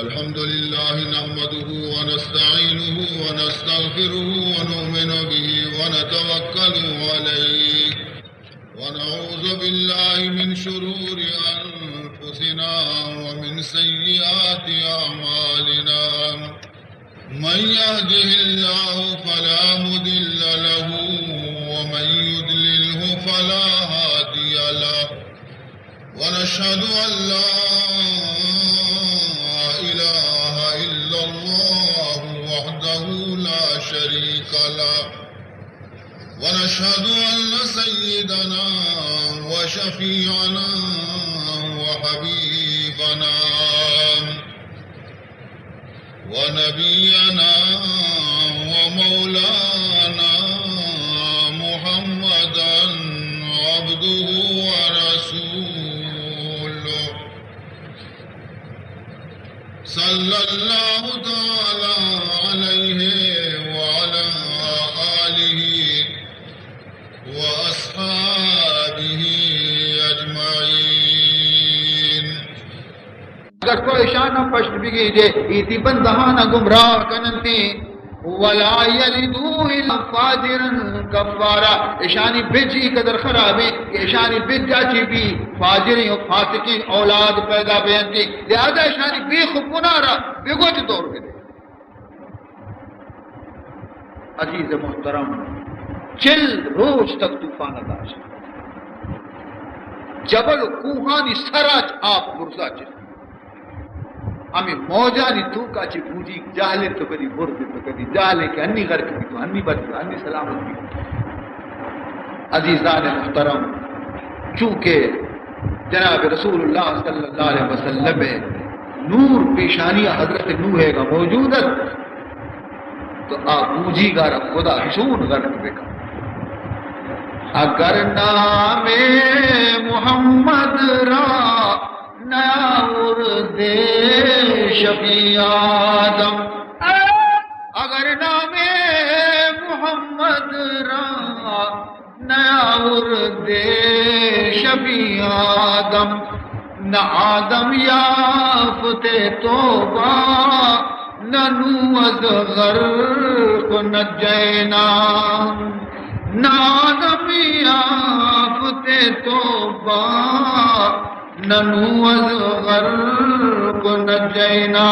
الحمد لله نحمده ونستعينه ونستغفره ونؤمن به ونتوكل عليه ونعوذ بالله من شرور أنفسنا ومن سيئات أعمالنا. من يهده الله فلا مضل له ومن يضلله فلا هادي له. ونشهد أن لا إله إلا الله وحده لا شريك له. ونشهد أن سيدنا وشفيعنا وحبيبنا ونبينا ومولانا محمدا عبده ورسوله، صلى الله تعالى عليه وعلى آله وأصحابه أجمعين. اگر تو اشانا پشت بگیجے، اے تئی بندہانا گمراہ کننتی. ولا يلدوا إلا فاجرا كفارا. اشانی بج ای قدر خرابیں کہ اشانی بجا چی بی فاجریں و فاسقیں اولاد پیدا بینتی. لہذا اشانی بیخ و بنارا بگوچ دور بدے. عزیز محترم، چل روچ تک طوفان داشت. جبل و کوہانی سرا چ آپ برزا چست. ہمے موجانی توکا چہ بوجیگ جہلیں تو کدی برز تو کدی جہلیں کہ ہنی غرق بی تو ہنی بچ تو ہنی سلامت بی. عزیزان محترم، چونکہ جناب رسول اللہ صلی اللہ علیہ وسلم نور پیشانی حضرت نوح کا موجود ہے، تو آ بوجیگا را خدا چون غرق بکن؟ اگر نام محمد را نیاوردے شفیع آدم، اگر نام محمد را نیاوردے شفیع آدم، نہ آدم یافتے توبہ، نہ نوح از غرق نجینا. نہ آدم یافتے توبہ، نہ نوح از غرق نجینا.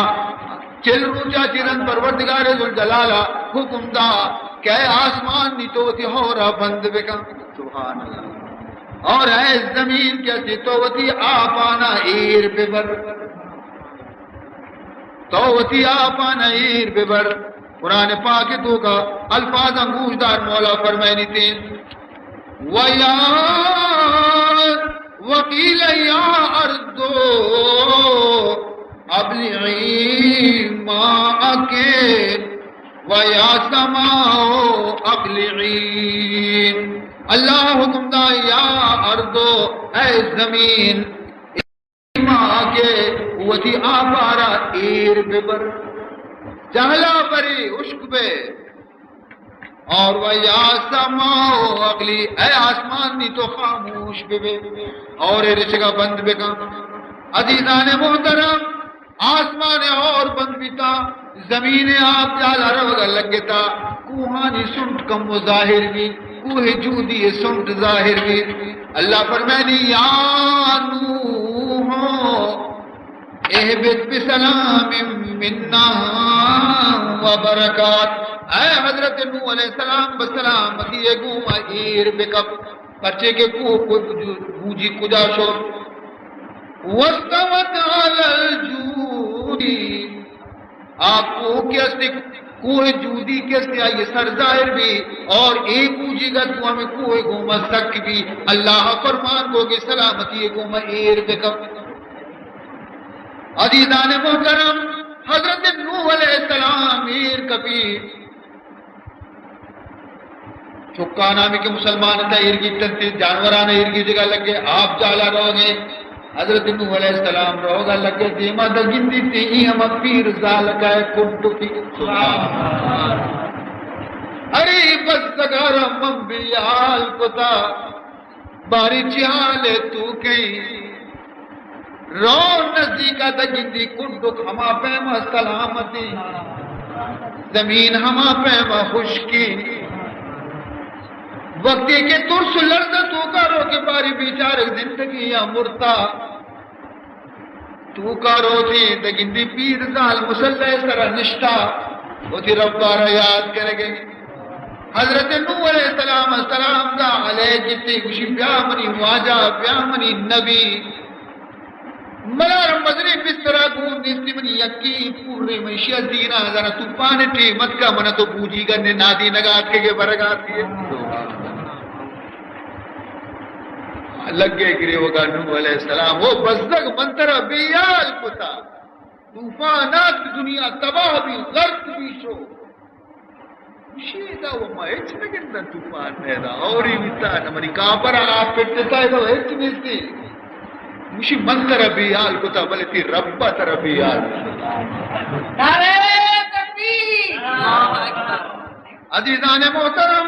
چل روچا چہ رند پروردگار ذوالجلال ء حکم دا کہ اے آسمان نی تو وتی ہورا بند بکن. سبحان اللہ. اور اے زمین کہ ہستی تو وتی آپانا ایر ببر. تو وتی آپانا ایر ببر. قرآن پاک توکا الفاظاں گوشدار، مولا فرمائنی تین. ويا، وقيل يا أرض ابلعي ماءك ويا سماء أقلعي. اللہ حکم دا، یا ارض، اے زمین، ما کہ وتی آپارا ایر ببر، جہلا بری، اشک بے. اور ويا سماء أقلعي، اے آسمان نی تو خاموش ببے، اور اے رچگا بند بکن. عزیزان محترم، آسمان ہور بند بیتا، زمین آپ جالا روگا لگتا، کوہانی سنٹ کم و ظاہر بی، کوہ جودی سنٹ ظاہر بی. اللہ فرمائنی، یا نوح اهبط بسلام منا وبركات. اے حضرت نوح علیہ السلام، بسلامتی گوما ایر بکپ، پرچے کہ کوہ بوجی کجا شو. واستوت على الجود، آ کوہ کہ استی، کوہ جودی کہ استی، آئی سر ظاہر بی، اور اے بوجیگا تو ہمیں کوہ گوما سک بی. اللہ فرمان کو کہ سلامتی گوما ایر بکپ. عزیزان محترم، حضرت نوح علیہ السلام ایر کپی. چکان ہمے کہ مسلمان تا ایر گیتنت، جانوران ایر گیجگا لگے، آپ جالا روگے. حضرت نوح علیہ السلام روگا لگے، دیما دگندی تی ای ہم پیر زال کا کنڈ کی. ارے بس سگارا من بیال کتا، باری چی حال تو کئی؟ رو نزدیکا دگندی کنڈک ہما پیما سلامتی، زمین ہما پیما خشکی۔ وقتی کہ ترس و لرزہ توکا رو کہ باری بیچارگ زندگی یا مرتا، توکا روچی دگندی پیر زال مصلی سرا نشتا، وتی ربارا یاد کرگے۔ حضرت نوح علیہ السلام سلام دا علیہ گتی، گوشی، بیا منی واجہ، بیا منی نبی۔ ملار مزنیں بسترا گون نیستی، منی یکی پورے منشیا دینا، زانا طوفان ٹیم اتکا، منا تو بوجی گنے نادی نگات کے برگاتی۔ لگے گریوگا نوح علیہ السلام، او بزگ من ترا بے یال کتا، طوفان آت، دنیا تباہ بی، غرق بی شو۔ گوشی، ادا و ما ہچ نہ گندن، طوفان پیدا ہوری بیتا، نہ منی کاپر آ پٹتا، ادا و ہچ نیستی۔ گوشی، من ترا بے یال کتا، بلے تی رب ترا بے یال کتا۔ نعرہ تکبیر۔ عزیزان محترم،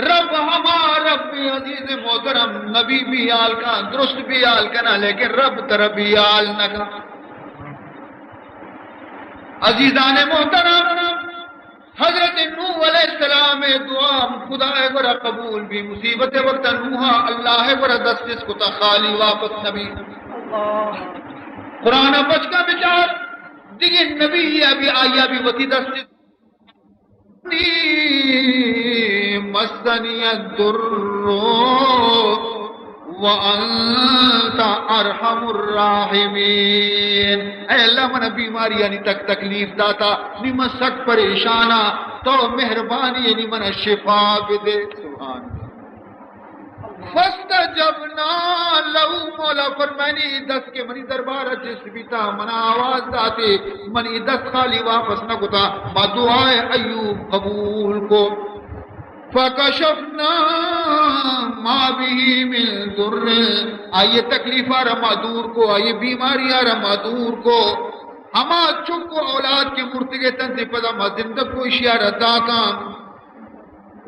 رب ہما رب عزیز محترم، نبی بے یال کن، درست بے یال کنا، لیکن رب ترا بے یال نہ کن۔ عزیزان محترم، حضرت نوح علیہ السلام دعا خدا گورا قبول بی، مصیبت وقت نوح اللہ گورا دسترس کتا، خالی واپس نبی۔ قرآن بچکا بچار، دیگه نبی ابھی آیا بھی وتی دست مسنی الضر وانت ارحم الراحمین۔ اے اللہ، من بیماری یعنی تک تکلیف داتا، نی من سک پریشانا، تو مہربانی یعنی من شفا بدے۔ سبحان اللہ۔ فاستجبنا له، مولا فرمانی، دست کہ منی دربار چست بیتا، منا آواز داتے، منی دست خالی واپس نہ کتا، ما دعائے ایوب قبول کو۔ فکشفنا ما به من ضر، آئیے تکلیفا را ما دور کو، آئیے بیماری را ما دور کو۔ ہما چک و اولاد کے مرتگے تنتے پدا ما زندگ کو، اشیا را داکاں۔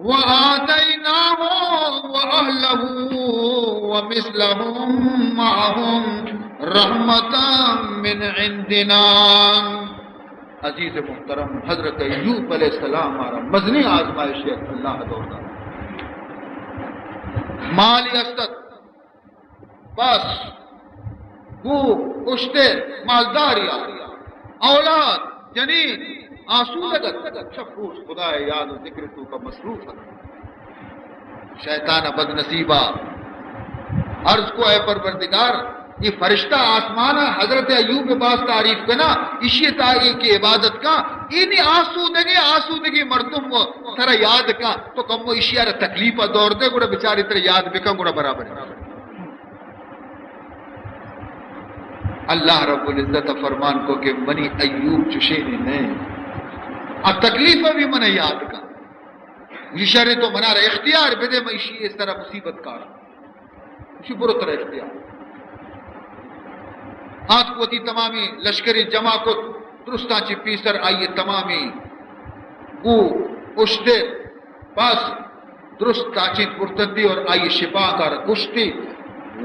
وآتيناه وأهله ومثلهم معهم رحمة من عندنا۔ عزیز محترم، حضرت ایوب علیہ السلام آرا مزنی آزمائش یک اللہ دور دا۔ مالی استت، بس، گو، اشتر، مالداریا، اولاد، جنین، آسودگ ات، شپ روچ خدائے یاد و ذکر توکا مصروف ات۔ شیطان بد نصیبا عرض کو، اے پروردگار، یہ فرشتہ آسمانا حضرت ایوب باز تعریف کنا، اشی تا ایک عبادت کا، اینی آسودگی، آسودگی مردم و ترا یاد کا، تو کمو اشی را تکلیف دور دے، گڑا بیچاری ترا یاد بکن، گڑا برابر ہے۔ اللہ رب العزت فرمان کو کہ منی ایوب چشینے نئے، آ تکلیف بھی من یاد کا۔ یہ شر تو منارا اختیار بدے، میں اشی اس طرح مصیبت کارا۔ اشی برو ترا اختیار۔ آت کو وتی تمامی لشکر جمع کو، درستاں چی پیسر آئیے تمامی گو اشتر بس درست تاچینت برتنتی اور آئی شپاک آر کشتی۔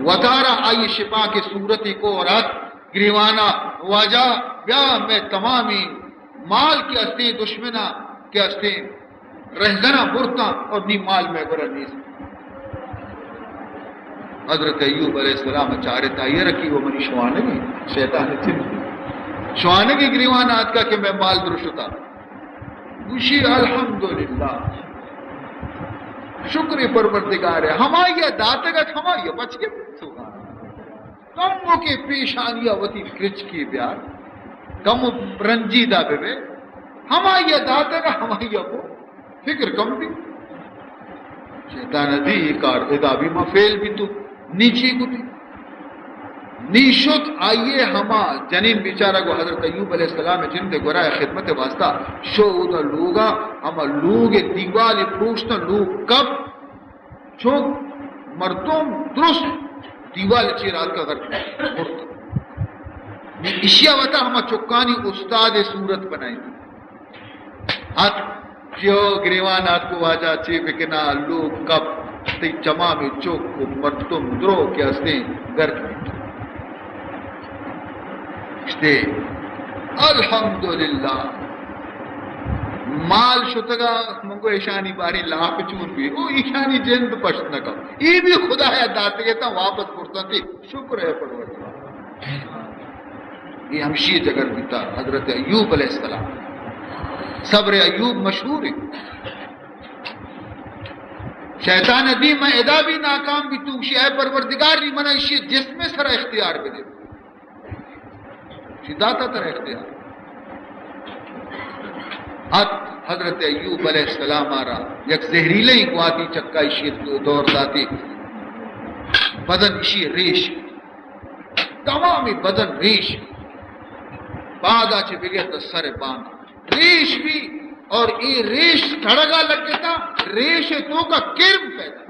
وتارا آئی شپاک صورتی کو اور آت گریوانا، واجہ بیا میں تمامی مال کے استیں، دشمنا کے استیں رہزنا برتا اور نی مال میں گورا نیست۔ حضرت ایوب علیہ السلام چارت آئی رکھی، وہ منی شوانگی، شیطان چن شوانگی گریوان آتکا کہ میں مال درشتا۔ گوشی، الحمدللہ، شکر پروردگار ہے، ہمائی داتگ ات، ہمائی بچ گئے۔ سبحان اللہ۔ کمو کے پیشانی وتی کرچکی بیار، کمو رنجیدہ بے بے، ہمائی داتگ، ہمائی کو فکر کم بھی۔ شیطان دی کار ادا بھی ما فیل بھی تو نیچی کتی۔ نی شت آئیے ہما جنین بیچارہ گو حضرت ایوب علیہ السلام جند گورا خدمت واسطہ شو اودا لوگا، ہما لوگ دیوال پروشتا، لوگ کپ، چو مردم درست دیوال چیر آتکا غرق مرت۔ نی اشیا وتا ہما چکانی استاد صورت بنائی۔ ات جو گریوان آتکو، واجہ چے بکنا، لوگ کپ، تئی چمامی چک و مردم درو کہ استیں گرک بیت۔ گوشتے، الحمدللہ، مال شتگا، من گو ایشانی باری لاپ چون بی، او ایشانی جند پشت نہ کپ، ای بھی خدایا داتگے تا واپس پرسنتی، شکر ہے پروردگار۔ یہ ہمشی جگر بیتا حضرت ایوب علیہ السلام۔ صبر ایوب مشہور ہے۔ شیطان دی من ادا بھی ناکام بھی تو گوشی، اے پروردگار، نی منا اشی جسم سر اختیار بدے۔ چی داتا ترا اختیار؟ ات حضرت ایوب علیہ السلام آرا یک زہریلیں گواتی چکا اشی دور داتی، بدن اشی ریش، تمامی بدن ریش، پادا چہ بگر تا سر بان ریش بھی، اور اے ریش تڑگا لگتا، ریش توکا کرم پیدا۔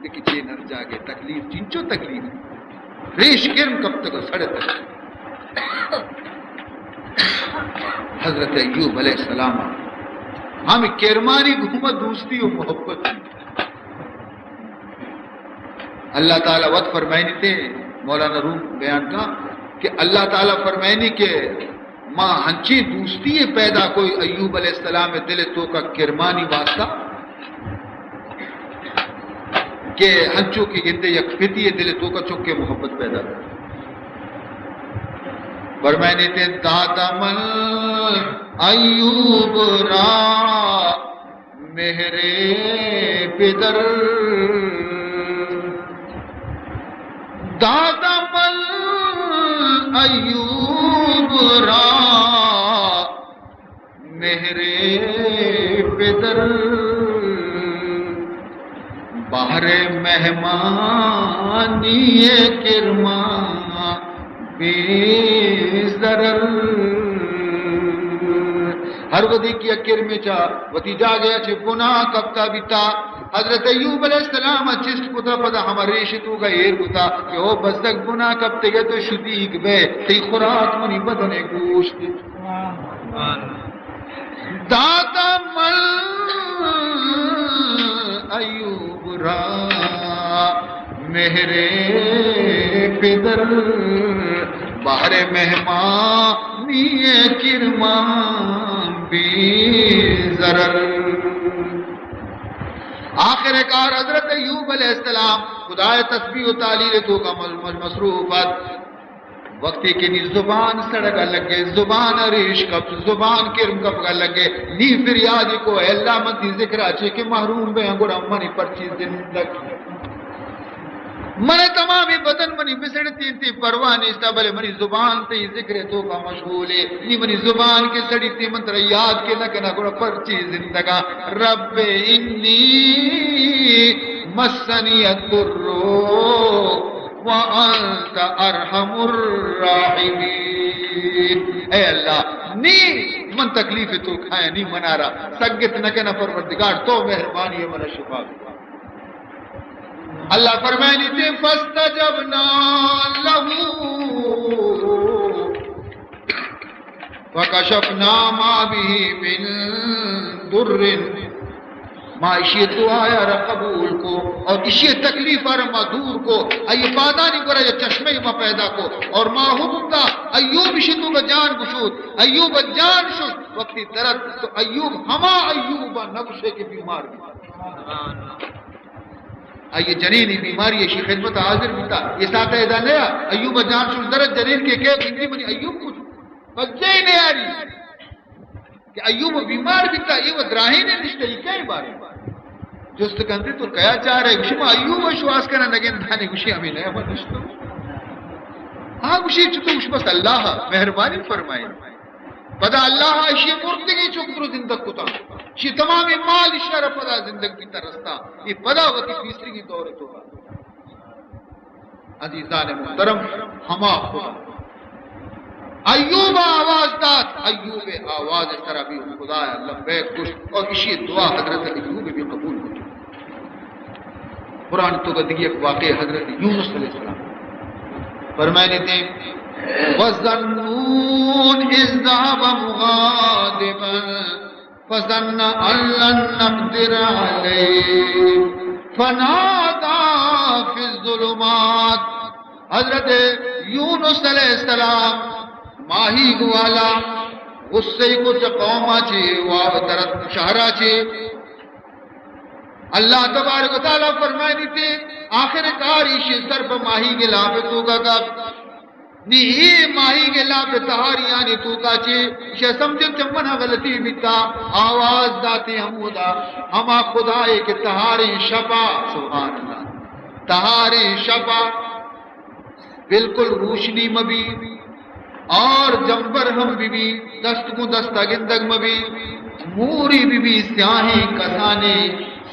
دیکھ چے نر جاگے تکلیف، چنچو تکلیف۔ ریش کرم کپتگ و سڑتگ۔ حضرت ایوب علیہ السلام ہم کرمانی گوما دوستی و محبت۔ اللہ تعالی وت فرمائنی تے، مولانا روم بیان کا کہ اللہ تعالی فرمائنی کہ ما ہنچیں دوستی پیدا کوئی ایوب علیہ السلام دل توکا کرمانی واسطہ کہ ہنچو کہ گندے یک پتی دل توکا چکے محبت پیدا۔ فرمائنی تے دادا من ایوب را مہر پدر، دادا من ایوب را مہر پدر، بہر مہمانی کرما بے ضرر۔ ہر وھدے کہ یک کرمے چا وتی جاگہ ء چہ بنا کپتا بیتا، حضرت ایوب علیہ السلام ء چست کتا، پدا ہما ریش توکا ایر کتا کہ او بزگ، بنا کپتگے تو شدیگ بے، تئی خوراک منی بدن ء گوشت۔ دادا من ایوب را مہر پدر، بہر مہمانی کرمان بے ضرر۔ آخر کار حضرت ایوب علیہ السلام خدائے تسبیح و تعلیل توکا مل-، مل-، مصروف ات۔ وقتی کہ نی زبان سڑگا لگے، زبان ریش کپت، زبان کرم کپگا لگے، نی فریاد کو، اے اللہ، من تی ذکر ء چے کہ محروم بے، گڑا منی پرچی زندگ۔ من تمامی بدن منی بسڑتی، تی پرواہ نیستا، بلے منی زبان تی ذکر توکا مشغولے۔ نی منی زبان کے سڑی تی، من ترا یاد کے نہ کنا، گڑا پرچی زندگا۔ رب انی مسنی الضر وانت ارحم الراحمین۔ اے اللہ، نی من تکلیف تو کھایا، نی منارا سگت نہ کنا پروردگار، تو مہربانی ہے، منا شفا دے۔ اللہ فرمائنی تے، فاستجبنا له فکشفنا ما به من ضر، ما اشی دعایا را قبول کو اور اشی تکلیفا را ما دور کو۔ ای پادانی گورا یا چشمے ما پیدا کو اور ما حکم دا ایوب اشی توکا جان گشود۔ ایوب جان شد، وقتی درد تو ایوب ہما ایوب نہ گشے کہ بیمار بی۔ آئی جنینی بیماری اشی خدمت حاضر بیتا۔ یہ ساعت ادا نیا ایوب جان شد درد، جنین کے کہ گندی منی ایوب کچھ بجے نیاری۔ کہ ایوب بیمار بیتا، ایوب دراہیں نے نشتہ، ای کئے بارے؟ جست کنتے تو کیا چارے؟ گوشی، ما ایوب شواز کنا نگن دانے، گوشی، ہمیں نیا من نشتو۔ ہاں، گوشی، چطور؟ گوشی، بس اللہ مہربانی فرمائے۔ پدا اللہ اشی مردگی چک درو زندگ کتا۔ شی تمام مال اشارہ پدا زندگ بیتا رستا۔ یہ پدا وتی پیسرگی دور تو۔ عزیزان محترم، ہما خدا ایوب آواز دات، ایوب آواز سرا بھی خدا لبیک گوشت اور اشی دعا حضرت ایوب بھی قبول ہوئی۔ قرآن تو دگی ایک واقعہ حضرت یونس علیہ السلام فرمائنے تھے، وَذَنُّونِ إِذْ ذَهَبَ مُغَاضِبًا فظن أن لن نقدر عليه فنادى في الظلمات حضرت یونس علیہ السلام ماہیگ والا غصہ کو چہ قوما چی و درت شہرا چی۔ اللہ تبارک و تعالی فرمائنی تے آخر کار ایشی سر پہ ماہیگ لاپ توکا کا۔ نی اے ماہیگ لاپ تہاریانی توکا چی ایشی سمجھن چمنا غلطی بیتا۔ آواز داتے ہمودا ہما خدائے کہ تہاریں شپا، سبحان اللہ، تہاریں شپا بالکل روشنی مبی اور جمبر ہم بی بی، دست گوں دستا گندگ مبی، موری بی بی سیاہیں کسانیں،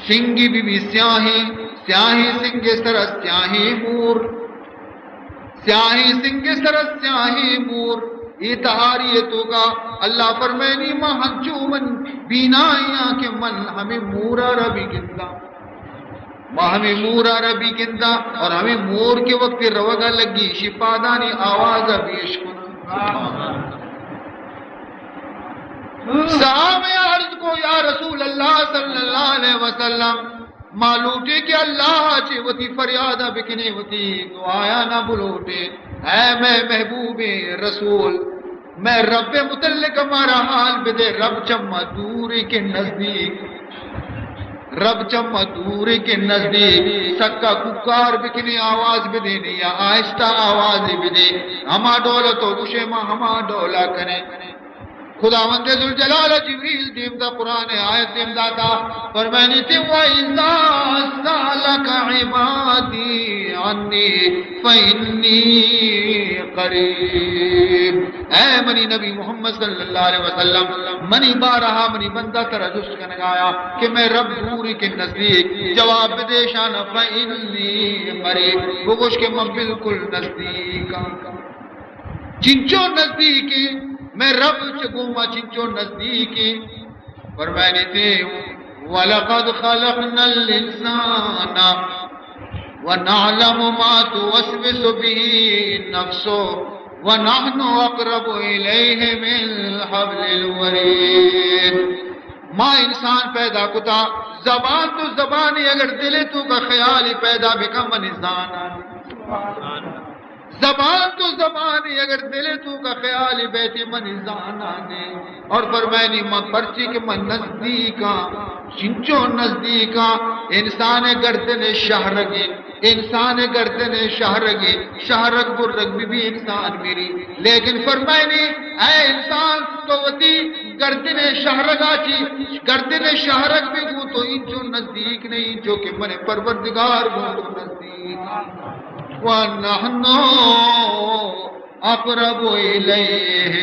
سنگی بی بی سیاہیں، سیاہیں سنگ سر سیاہیں مور، سیاہیں سنگ سر سیاہیں مور۔ اے تہاری توکا اللہ فرمائنی، ما ہنچو من بینائیاں کہ من ہمیں مورا را بھی گنداں۔ ما ہمیں مورا را بھی گنداں اور ہمیں مور کے وقت روگا لگی، شی پادانی آواز بھی اشکناں۔ صحابہ عرض کو، یا رسول اللہ صلی اللہ علیہ وسلم، ما لوٹے کہ اللہ چے وتی فریادہ بکنے، وتی دعایا نہ بلوٹے۔ اے میں محبوب رسول، میں رب متعلق ہمارا حال بدے، رب چما دور کہ نزدیک، رب چما دور کہ نزدیک، سکا کوکار بکنے آواز بدینے یا آہستہ آواز بدے، ہما ڈول تو گوشے ما ہما ڈولا کنے۔ خداوند ذوالجلال جبریل دیم دا قرآن آیت دیم داتا، فرمائنی تے، وَإِذَا سَأَلَكَ عِبَادِي عَنِّي فَإِنِّي قَرِيبٌ۔ اے منی نبی محمد صلی اللہ علیہ وسلم، منی بارہا منی بندہ ترا جست کنگایا کہ میں رب دور کہ نزدیک، جواب بدیشان، فَإِنِّي قَرِيبٌ، بگوش کہ من بالکل نزدیکاں۔ چنچو نزدیکیں، میں رب چہ گوما چنچو نزدیکیں۔ فرمائنی تے، وَلَقَدْ خَلَقْنَا الْإِنسَانَ وَنَعْلَمُ مَا تُوَسْوِسُ بِهِ نَفْسُهُ وَنَحْنُ أَقْرَبُ إِلَيْهِ مِنْ حَبْلِ الْوَرِيدِ۔ ما انسان پیدا کتا، زبان تو زبانی اگر دل توکا خیالی پیدا بکن، منی زانانی۔ زبان تو زبانی اگر دل توکا خیالی بیتی، منی زانانی۔ اور فرمائنی من پرچی کہ من نزدیکاں، چنچو نزدیکاں، انسان گردن شہرگی، انسان گردن شہرگی، شہرگ برگ بی بی انسان میری۔ لیکن فرمائنی، اے انسان، تو وتی گردن شہرگا چی، گردن شہرگ بی گوں تو انچو نزدیک نہیں، انچو کہ من پروردگار گوں تو نزدیک۔ وَنَحْنُ أَقْرَبُ إِلَيْهِ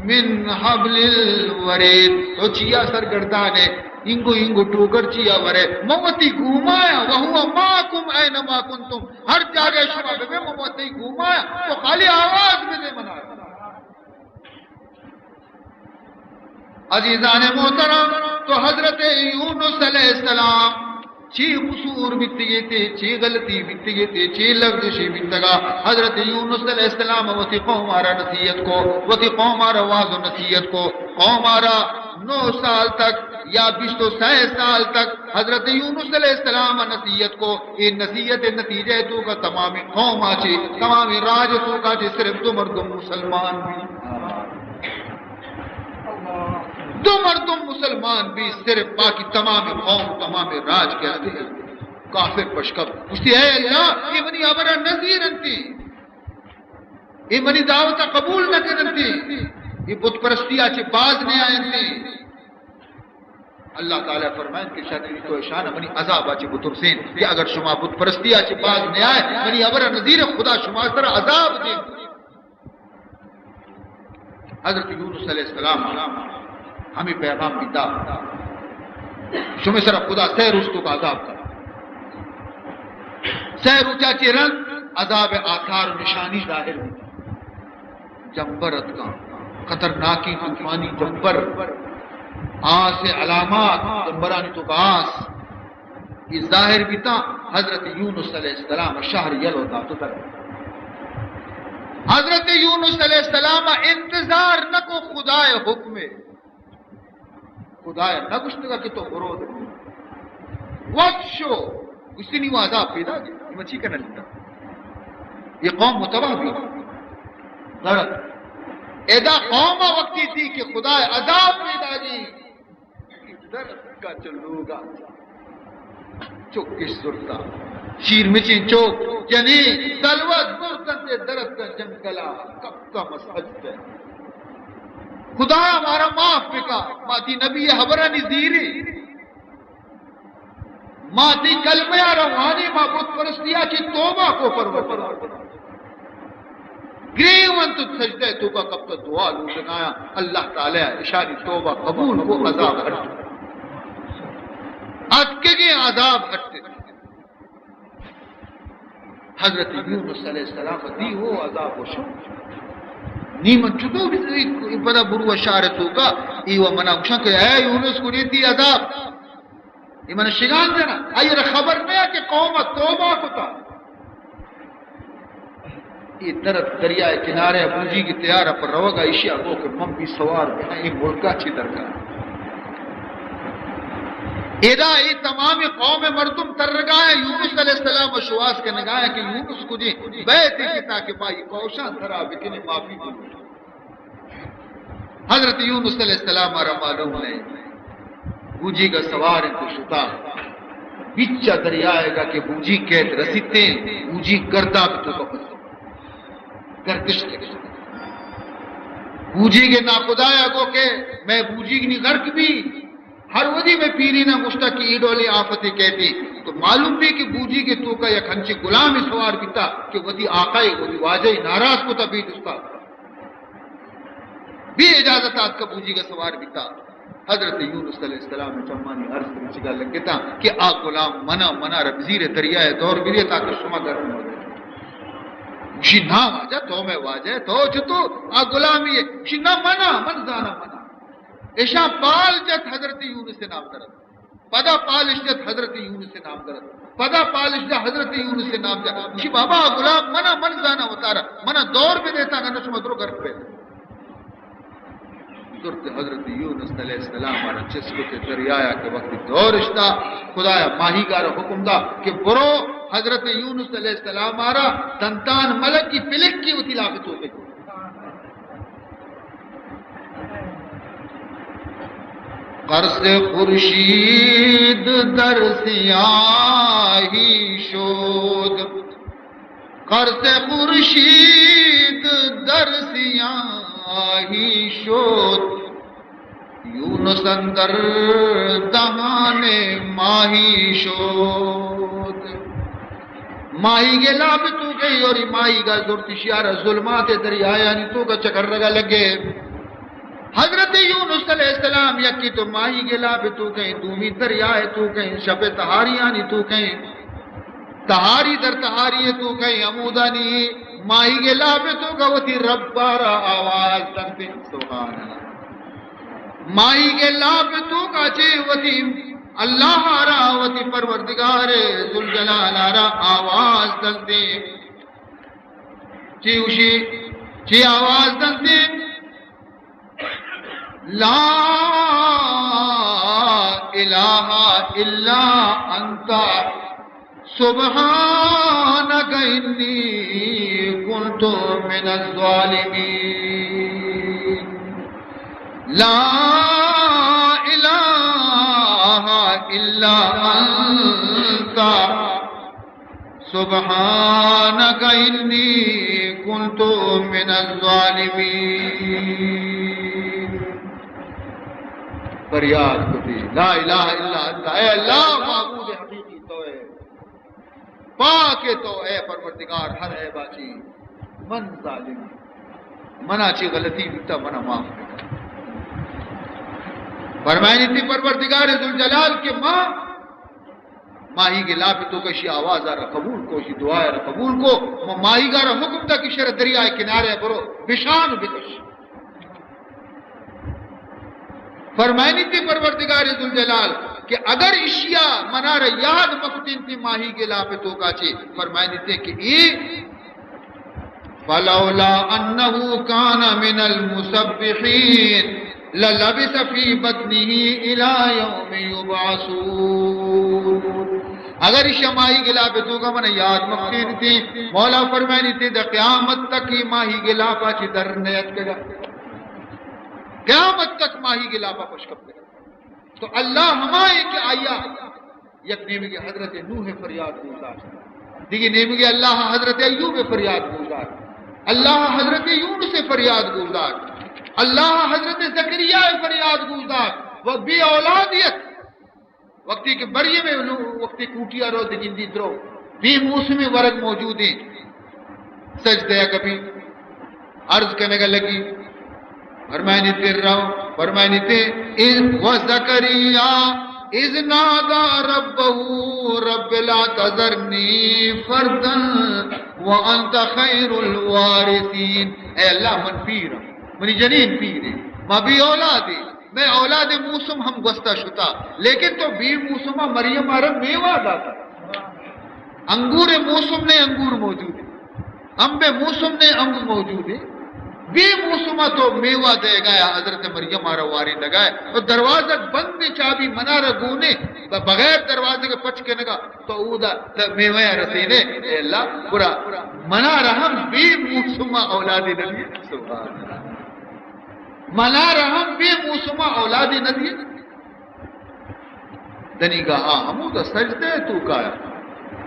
مِنْ حَبْلِ الْوَرِيدِ۔ تو چیا سرگردان ئے؟ اینگو اینگو ٹوکر چیا ورے؟ من وتی گومایا، وَهُوَ مَعَكُمْ أَيْنَ مَا كُنْتُمْ۔ ہر جاگہ شما ببے، من وتی گومایا۔ تو خالی آواز بدے منا۔ عزیزان محترم، تو حضرت یونس علیہ السلام چی قصور بیتگی تے، چی غلطی بیتگی تے، چی لغزشی بیتگا؟ حضرت یونس علیہ السلام وتی قوم آرا نصیحت کو، وتی قوم آرا واز و نصیحت کو۔ قوم آرا نو سال تک یا بیست و سئے سال تک حضرت یونس علیہ السلام نصیحت کو۔ اے نصیحت نتیجہ توکا تمامی قوم آچے، تمامی راج توکا چے صرف دو مردم مسلمان بی۔ دو مردم مسلمان بی، صرف باقی تمام قوم، تمام راج کہ ہستے کافر پشکپ۔ گوشتی، اے اللہ، اے منی ہبرا نزیرنتی، اے منی دعوتا قبول نکننتی، اے بت پرستی آچے باز نیاینتی۔ اللہ تعالی فرمائن کہ شاید تو شان منی عذاب آچے بترسین کہ اگر شما بت پرستی آچے باز نیائے، منی ہبرا نزیر، خدا شما سر عذاب دے۔ حضرت یونس علیہ السلام ہمیں پیغام بیتا، شمے سر خدا سہ روچ توکا عذاب کن۔ سہ روچا چے رند عذاب آثار و نشانی ظاہر بیتا۔ جمبر اتکاں، خطرناکیں طوفانی جمبر، آس علامات، جمبرانی توکا آس۔ اے ظاہر بیتاں، حضرت یونس علیہ السلام شہر یلو دات و در۔ حضرت یونس علیہ السلام انتظار نہ کو خدائے حکمے۔ خدایا نہ گشتگا کہ تو برو دے۔ وقت شو، گشتی نی عذاب پیدا گی، من چی کنن لگا؟ یہ قوم متباہ بھی درد۔ ادا قوم وقتی تھی کہ خدا عذاب پیدا جی۔ درد کا چلوگا چوکش زرتا۔ شیر مچیں چوک جنی تلوت زرتن تے درد کا جنگلا کپتا مسجد۔ خدا ہمارا معاف بکا، ما تی نبی حبرانی زیری۔ ما تی کلمہ ء را وانی، ما بت پرستی ء چہ توبہ کو پروردگار۔ گریوان تو سجدہ توبہ کپت، دعا لوٹگایا، اللہ تعالی اشانی توبہ قبول کو، عذاب ہٹ۔ اتکگیں عذاب ہٹ۔ حضرت یونس علیہ السلام دی وہ عذاب و شو۔ نی من چطور پدا برو شہر توکا، ای و منا گوشاں کہ اے یونس، کجے تی عذاب؟ اے من شگان جنا۔ آئی را خبر نیا کہ قوم توبہ کتا۔ اے درت دریائے کنارے بوجی کی تیار پر روگا، ایشی گو کہ من بھی سوار بنا، اے ملکا چی درکار۔ ادا اے تمام قوم مردم ترگا ہے، یونس علیہ السلام شواز کنگا ہے کہ یونس کجے بیت کہ تاکہ بائی کوشاں ترا بکنے معافی بلوٹ۔ حضرت یونس علیہ السلام آرا معلوم ہے، بوجیگا سوار انت و شتا۔ بچا دریائے گا کہ بوجیگ کیت رسیتے، بوجیگ گرداب توکا پس۔ گردش کے۔ بوجیگ ناخدایا گو کہ میں بوجیگ نی غرق بھی، ہر ودی میں پیرینا گشتا کہ ای ڈولی آفتے کیتی۔ تو معلوم بھی کہ بوجیگ توکا یک ہنچی غلامی سوار بیتا کہ ودی آقای، ودی واجہ ناراض کتا بھی دوستا۔ بے اجازت آتکا بوجیگا سوار بیتا۔ حضرت یونس علیہ السلام چمانی عرض رچگا لگتا کہ آ غلام منا، منا را بزیر دریائے دور بگے تاکہ شما گرم ہو۔ گوشی نا واجہ، تو میں واجہ، تو چتو آ غلامی ہے؟ گوشی نا منا، من زانا منا۔ اشاں پال جت حضرت یونس نام درت۔ پدا پالش جت حضرت یونس نام درت۔ پدا پالش جت حضرت یونس نام جت۔ گوشی بابا غلام منا، من زانا وتارا، منا دور بہ دیتا، نہ شما درو گرک پہ۔ درت حضرت یونس علیہ السلام آرا چست کت دریایا کہ وقتی دور اشتا، خدایا ماہیگارا حکم دا کہ برو حضرت یونس علیہ السلام آرا دنتان ملک کی پلک کی وتی لاپ توکے۔ قرص خورشید در سیاهی شد، قرص خورشید در سیاهی شد، یونس اندر دهان ماهی شد۔ ماہیگ لاپ توکے اور ماہیگا زرت شیارا ظلمات دریایانی توکا چکرگا لگے۔ حضرت یونس علیہ السلام یکی تو ماہیگ لاپ توکے، دومی دریائے توکے، شپ تہاریانی توکے، تہاری در تہاری توکے، ہمودانی ماہیگ لاپ توکا وتی رب آرا آواز دنتے۔ سبحان اللہ۔ ماہیگ لاپ توکا چے وتی اللہ آرا، وتی پروردگار ذوالجلال آرا آواز دنتے۔ چی گوشی؟ چی آواز دنتے؟ لا الہ الا انت سبحانک انی کنت من الظالمین۔ لا الہ الا انت سبحانک انی کنت من الظالمین۔ فریاد کتی، لا الہ الا انت، اے اللہ، معبود حقیقی تو ئے، پاک ئے تو، اے پروردگار، ہر عیبا چی من ظالم، منا چی غلطی بیتا، منا معاف بکن۔ فرمائنی تی پروردگار ذوالجلال کہ ما ماہیگ لاپ توکا شی آواز را قبول کو، شی دعا را قبول کو، ما ماہیگا را حکم دا کہ شر دریائے کنارے برو، بشان بکش۔ فرمائنی تی پروردگار ذوالجلال کہ اگر اشیا منارا یاد مکتین تی ماہیگ لاپ توکا چے، فرمائنی تی کہ اے فلولا أنه كان من المسبحين للبث في بطنه إلى يوم يبعثون۔ اگر ایشی ماہی گلاپ توکا من یاد مکینتے، مولا فرمائنیتے، دا قیامت تک یہ ماہی گلاپا چی در نیتکگا۔ قیامت تک ماہی گلاپا پشکپتگا۔ تو اللہ ہمائے کہ آیا یک نیمگے حضرت نوح فریاد گوشداشت، دیگی نیمگے اللہ حضرت ایوب فریاد گوشداشت، اللہ حضرت یونس فریاد گوشداشت، اللہ حضرت زکریا فریاد گوشداشت و بے اولادیت۔ وقتی کہ مریم لو-، وقتی کوٹیا رو دگندی درو، بے موسم ورگ موجود ہیں، سجدہ کپی، عرض کنگا لگی، فرمائنیتے رو، فرمائنیتے، اذ و زکریا اذ نادى ربه رب لا تذرني فردا وانت خير الوارثين۔ اے اللہ، من پیر ہوں، منی جنین پیر ہے، ما بے اولاد ہے، میں اولاد موسم ہم گوستا شتا، لیکن تو بے موسما مریم آرا میوہ داتا۔ انگور موسم نے انگور موجود ہے، امب موسم نے امب موجود ہے، بے موسما تو میوہ دے گایا، حضرت مریم آرا واری لگائے، تو دروازہ بند، چابی منارا گونے، ب-، بغیر دروازے کے پچ کنگا، تو اودا ت-، میوہ رسینے، اے اللہ، برا منارا ہم بے موسما اولادی نبی۔ سبحان اللہ۔ منارا ہم بے موسما اولادی نبی۔ دنیگا آ ہمودا سجدہ توکایا،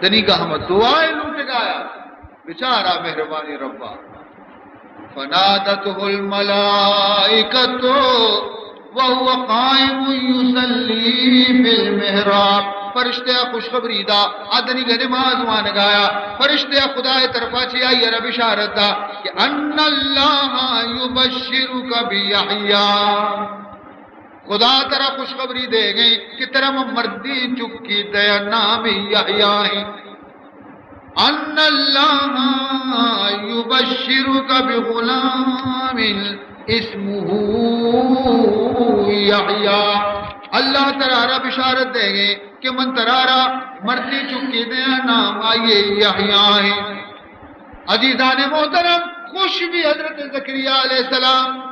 دنیگا ہم دعائے لوٹگایا۔ بچارا مہربانی ربا۔ فنادته الملائکة وهو قائم يصلي في المحراب۔ فرشتہ خوشخبری دا، آ دنیگا نماز وانگایا۔ فرشتہ خدائے طرفا چی آئی عرب اشارت دا کہ ان اللہ یبشرک بیحییٰ۔ خدا ترا خوشخبری دے گئے کہ ترا من مردیں چکی دیا، نام یحییٰ ہیں۔ ان اللہ یبشرک بغلام اسمہ یحییٰ۔ اللہ ترا را بشارت دے گئے کہ من ترا را مردیں چکی دیا، نام آئیے یحییٰ ہیں۔ عزیزان محترم، خوش بھی حضرت زکریا علیہ السلام۔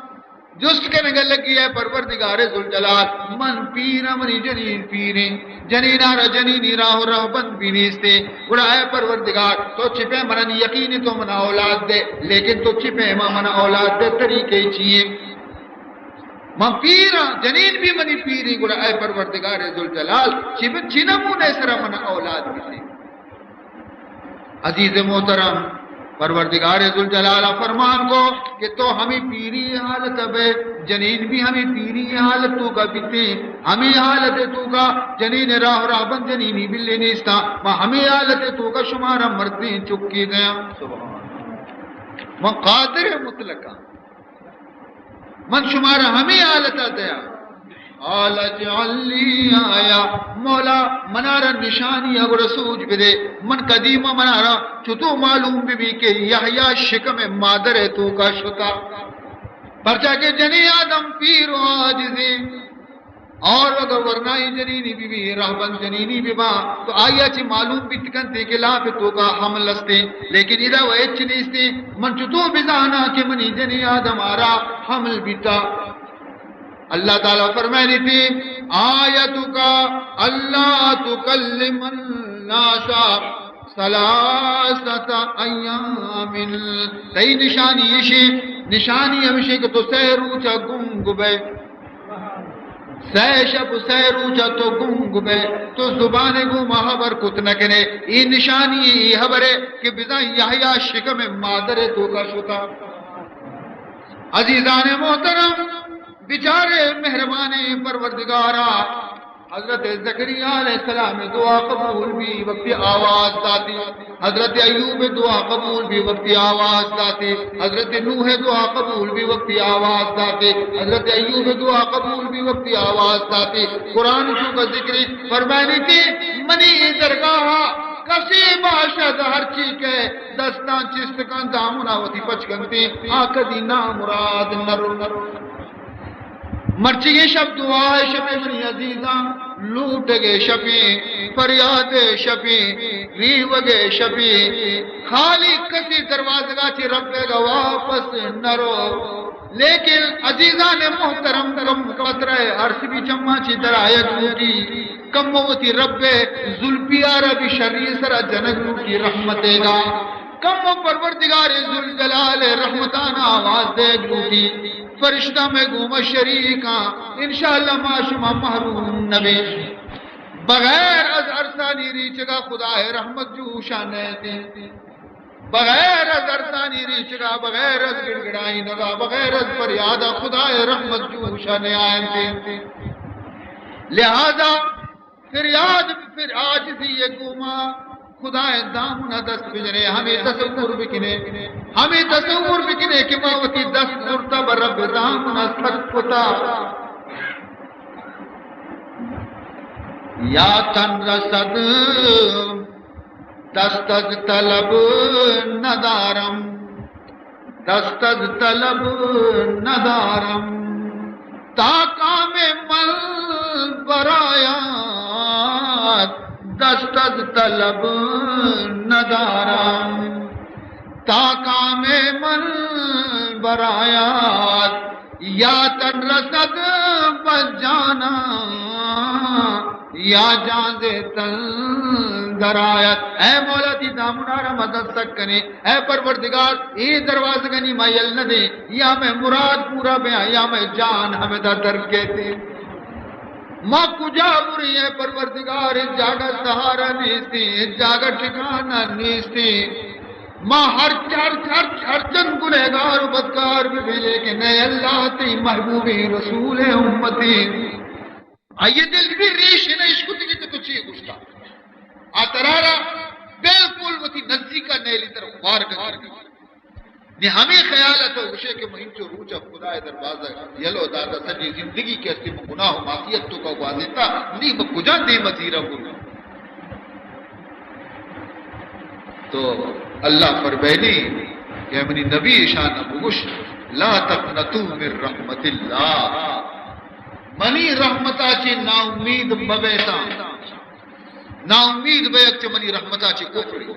جست کنگا لگی، اے پروردگار ذوالجلال، من پیرا، منی جنین پیریں، جنینا را جنینی راہ و رہبند بھی نیستے۔ گڑا اے پروردگار، تو چی پیم منا یقین تو منا اولاد دے، لیکن تو چی پیما منا اولاد دے، طریقے چیئے؟ من پیرا، جنین بھی منی پیری، گڑا اے پروردگار ذوالجلال، چی پیم، چی نمونے سرا منا اولاد بھی دے؟ عزیز محترم، پروردگار ذوالجلال فرمان کو کہ تو ہمیں پیری حالت بے، جنین بھی ہمیں پیری حالت توکا بیتے، ہمیں حالت توکا جنین راہ راہ بند جنینی بلے نیستا، ما ہمیں حالت توکا شمارا مردیں چکی دیاں۔ سبحان اللہ۔ من قادر مطلقاں۔ من شمارا ہمے حالتا دیاں۔ قال اجعل لی آیہ، مولا، منارا نشانی ء گڑا سوج بدے۔ من قدیمہ منارا چتو معلوم بہ بی کہ یحییٰ شکم مادر ء توکا شتا۔ پرچا کہ جنی آدم پیر و عاجزیں۔ اور اگر ورنائی جنینی بہ بی، رہبند جنینی بہ با، تو آئی ء چہ معلوم بیت کنت کہ لاپ ء توکا حمل استیں، لیکن ادا و ہچ نیستیں۔ من چتو بزاناں کہ منی جنی آدم آرا حمل بیتا؟ اللہ تعالی فرمائنیتی، آیتک الا تکلم الناس ثلاثة ایام، تئی نشانی ایشی، نشانی ہمیشی کہ تو سہ روچا گنگ بے۔ سئے شپ و سئے روچا تو گنگ بئے، تو زبان گوما ہبر کت نہ کنے۔ اے نشانی اے ہبرے کہ بزاں یحییٰ شکم مادر توکا شتا۔ عزیزان محترم، بچارے مہربانیں پروردگارا، حضرت زکریا علیہ السلام دعا قبول بی وقتی آواز داتی۔ حضرت ایوب دعا قبول بی وقتی آواز داتی، حضرت نوح دعا قبول بی وقتی آواز داتی، حضرت ایوب دعا قبول بی وقتی آواز داتی۔ قرآن چونکہ ذکری فرمائنی تھی، منی اے درگاہ کسی باشد ہرچی کہ دستان چست کن دامنا وتی پچ کنتی، آ کدی نامراد نرو نرو۔ مرچی شب دعا ہے، شب منی عزیزاں۔ لوٹگے شپیں، پریادے شپیں، ریوگے شپیں، خالی کسی دروازگا چی ربے گا واپس نہ رو۔ لیکن عزیزان محترم، کم قطرہ ارس بھی چماں چی درآیگ لوٹی، کم وتی رب زلفیارا بھی شری سرا جنگ لوٹی رحمتے گا، کم پروردگار ذوالجلال رحمتانا آواز دے لوٹی۔ فرشتہ میں گوما شریکاں، انشاءاللہ ما شما محروم نبیں۔ بغیر از ارسانی ریچگا خدائے رحمت جوشا نیتی۔ بغیر از ارسانی ریچگا، بغیر از گڑگڑائینگا، بغیر از فریادا خدائے رحمت جوشا نیاینتی۔ لہذا فریاد، پھر عاجزی یہ گوما خدائے دامنا دست بجنے، ہمیں تصور بکنے، ہمیں تصور بکنے کہ ما وتی دست زرتا بر رب دامنا سک کتا۔ یا تن رسد دست از طلب ندارم، دست از طلب ندارم، تا کام من برآید، دست از طلب ندارم، تا کام من برآید، یا تن رسد بس جانا، یا جان ز تن درآید۔ اے مولا، تی دامنا را مدد سک کنے۔ اے پروردگار، اے دروازگانی ما یل نہ دیں، یا میں مراد پورا بیاں، یا میں جان ہمدا در کیتے۔ ما کجا بریں اے پروردگار؟ ہچ جاگہ سہارا نیستی، ہچ جاگہ ٹھکانہ نیستی۔ ما ہر، ہر، ہر، ہر چند گنہگار و بدکار بہ بی، لیکن اے اللہ، تئی محبوبیں رسول امتی۔ آئی دل بھی ریش نہ اشکتگی کہ تو چی گشتا۔ آ ترارا بالکل وتی نزدیکا نیلی تر خوار کنگی۔ نی ہمیں خیال ء تو گوشے کہ من انچو روچ ء خدائے درباز ء یلو داتا، سجی زندگی کہ استی من گناہ و معصیت تو کا گوازینتا، نی من کجا دیم ء زیراں گوں؟ تو اللہ فرمائنی کہ منی نبی اشان ء بگوش، لا تقنطوا من رحمت اللہ، منی رحمتا چی ناامید مبیتاں، ناامید بیگ چہ منی رحمتا چی کفری۔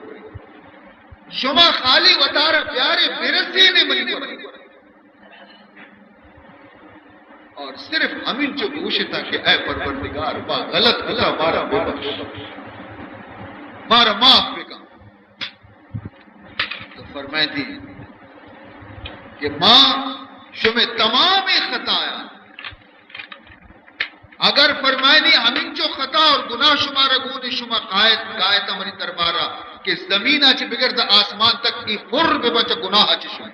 شما خالی وتارا بیارے، برسینے منی گورا۔ اور صرف ہمینچو گوشتا کہ اے پروردگار، ما غلط کتا، مارا ببخش، مارا معاف بکن۔ تو فرمائیتی کہ ما شمے تمام خطایاں اگر فرمائنی ہمینچو خطا اور گناہ شمارا گونی، شما قائد، قائد منی دربارا کہ زمین ء چہ بگر دا آسمان تک ای پر ببا چہ گناہ ء چہ شما۔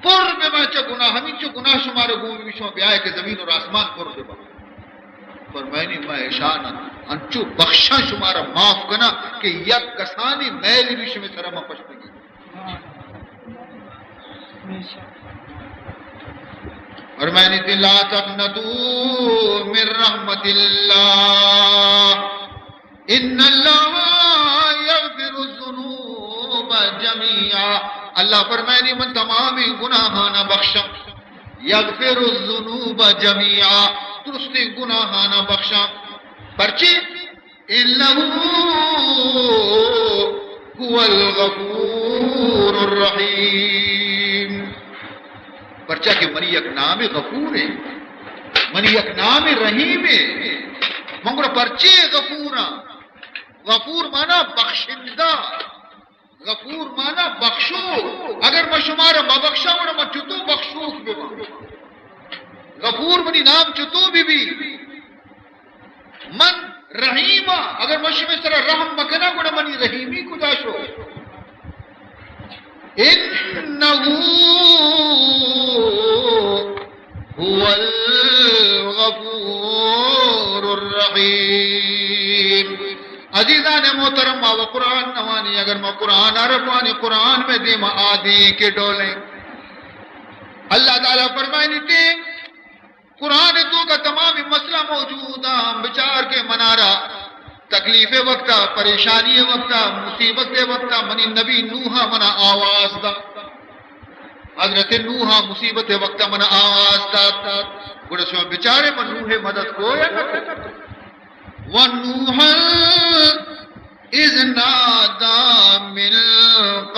پر ببا چہ گناہ، ہمینچو گناہ شمارا گون بی، شما بیائے کہ زمین اور آسمان پر ببا۔ فرمائنی ما ایشان انچو بخشاں، شمارا معاف کنا کہ یک کسانی میلی بھی شمے سرا ما پشت نگی۔ فرمائنی تی، لا تقنطوا من رحمت اللہ، ان اللہ یغفر الذنوب جمیعا۔ اللہ فرمائنی، من تمام گناہانا بخشاں۔ یغفر الذنوب جمیعا، درستیں گناہانا بخشاں۔ پرچے؟ انہ ھو الغفور الرحیم۔ پرچا کہ منی یک نام غفور ہے، منی یک نام رحیم ہے۔ من گڑا پرچے غفوراں؟ غفور مانا بخشندہ، غفور مانا بخشو۔ اگر من شمارا مبخشاں، گڑا من چتو بخشوک بباں؟ غفور منی نام چتو ببی؟ من رحیم آں، اگر من شمے سرا رحم مکناں، گڑا منی رحیمی کجا شو؟ انہ ھو الغفور الرحیم۔ عزیزان محترم، ما و قرآن نوانی، اگر ما قرآن عرب وانی، قرآن میں دیما آدی کے ڈولیں۔ اللہ تعالیٰ فرمائنی تے، قرآن تو کا تمام مسئلہ موجود ہیں، بچار کے منارا تکلیف وقتا، پریشانی وقتا، مصیبت وقتا، منی نبی نوح منا آواز دا۔ حضرت نوح ءَ مصیبت ءِ وقت ءَ من ءَ آواز دات، گڑا شما بچارے من نوح ءِ مدد کو یا نہ کو؟ ونوحا اذ نادى من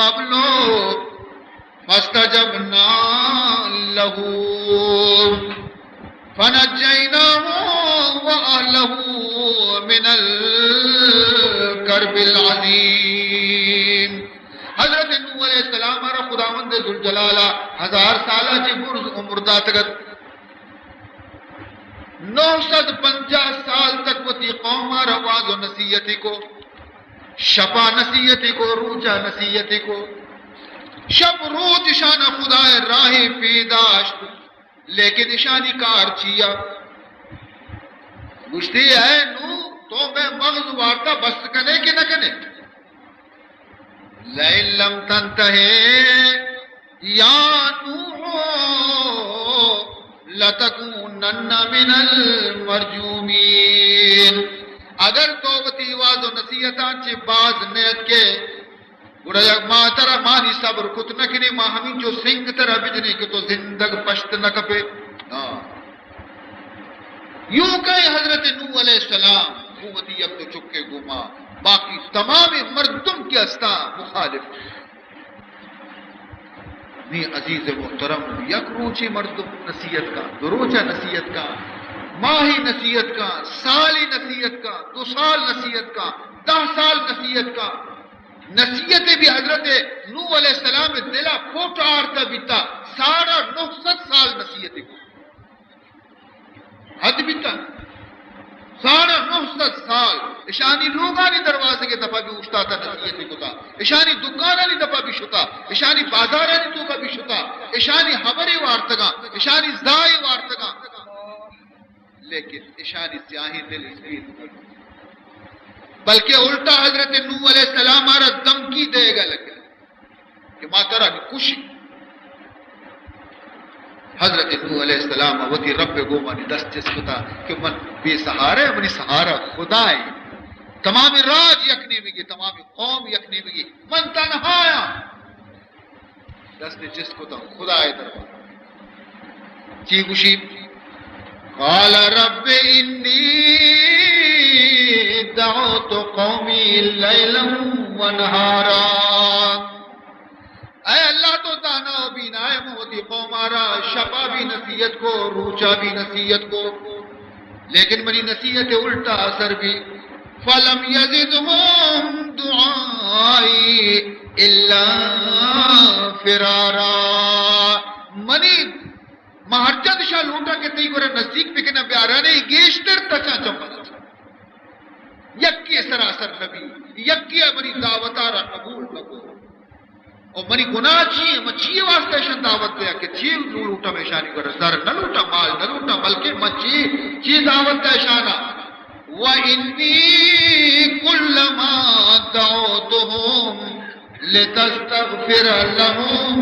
قبل فاستجبنا له فنجيناه وأهله من الكرب العظيم. حضرت نوح علیہ السلام ءَ را خداوند ذوالجلال ءَ ہزار سال ءَ چہ برز عمر داتگ ات. نو سد پنجاہ سال تک وتی قوم ءَ را واز و نصیحتی کو، شپا نصیحتی کو، روچا نصیحتی کو، شپ روچ اشان خدائے راہ پیداشت، لیکن اشانی کار چیا؟ گوشتی، اے نو، تو میں مغز وارتا بس کنے کہ نہ کنے؟ لئن لم تنتہ یا نوح لتکونن من المرجومین. اگر تو وتی واز و نصیحتاں چہ باز نیت کے، گڑا یک ما ترا مانی صبر کت نہ کنے، ما ہمینچو سنگ ترا بجنے کہ تو زندگ پشت نہ کپے. ہاں. یوں کئے حضرت نوح علیہ السلام گوں وتی یک دو چکے گوما، باقی تمام مردم کہ ہستاں مخالف. نی عزیز محترم، یک روچے مردم نصیحت کا، دو روچا نصیحت کا، ماہی نصیحت کا، سالی نصیحت کا، دو سال نصیحت کا، دہ سال نصیحت کا. نصیحت بھی حضرت نوح علیہ السلام دلا پھوٹ آرتا بیتا، ساڑھا نو سد سال نصیحت کو. حد بیتا. ساڑھا نو سد سال اشانی لوگانی دروازے کے دپا بھی اوشتاتا نصیحت کتا، اشانی دکانانی دپا بھی شتا، اشانی بازارانی توکا بھی شتا، اشانی حبرے وارتگا، اشانی زائے وارتگا، لیکن اشانی سیاہیں دل اسپیت نہ، بلکہ الٹا حضرت نوح علیہ السلام آرا دھمکی دے گا لگا کہ ما ترا نی کشی. حضرت نوح علیہ السلام وتی رب گوما نی دست چست کتا کہ من بے سہارا، منی سہارا خدا ہے. تمام راج یک نیمگی، تمام قوم یک نیمگی، من تنہایا. دست چست کتا خدائے دربار. چی گوشی؟ قال رب انی دعوت قومی لیلا و نہارا. اے اللہ، تو دانا و بینائے، من وتی قوم آرا شپا بھی نصیحت کو، روچا بھی نصیحت کو، لیکن منی نصیحت الٹا اثر بھی. فلم یزدهم دعائی الا فرارا. منی، ما ہرچند شاہ لوٹا کہ تئی گورا نزدیک بکناں، بیارانے گیشتر تچاں چمن. یکی سرا اثر نبی، یکی منی دعوتا را قبول نکو. او منی گناہ چی ہے؟ من چی واسطہ ایشان دعوت دیا کہ چی لوٹا؟ من ایشانی گورا زر نہ لوٹا، مال نہ لوٹا، بلکہ من چی، چی دعوت دیا ایشانا؟ وَإِنِّي كُلَّمَا دَعَوْتُهُمْ لِتَسْتَغْفِرَ لَهُمْ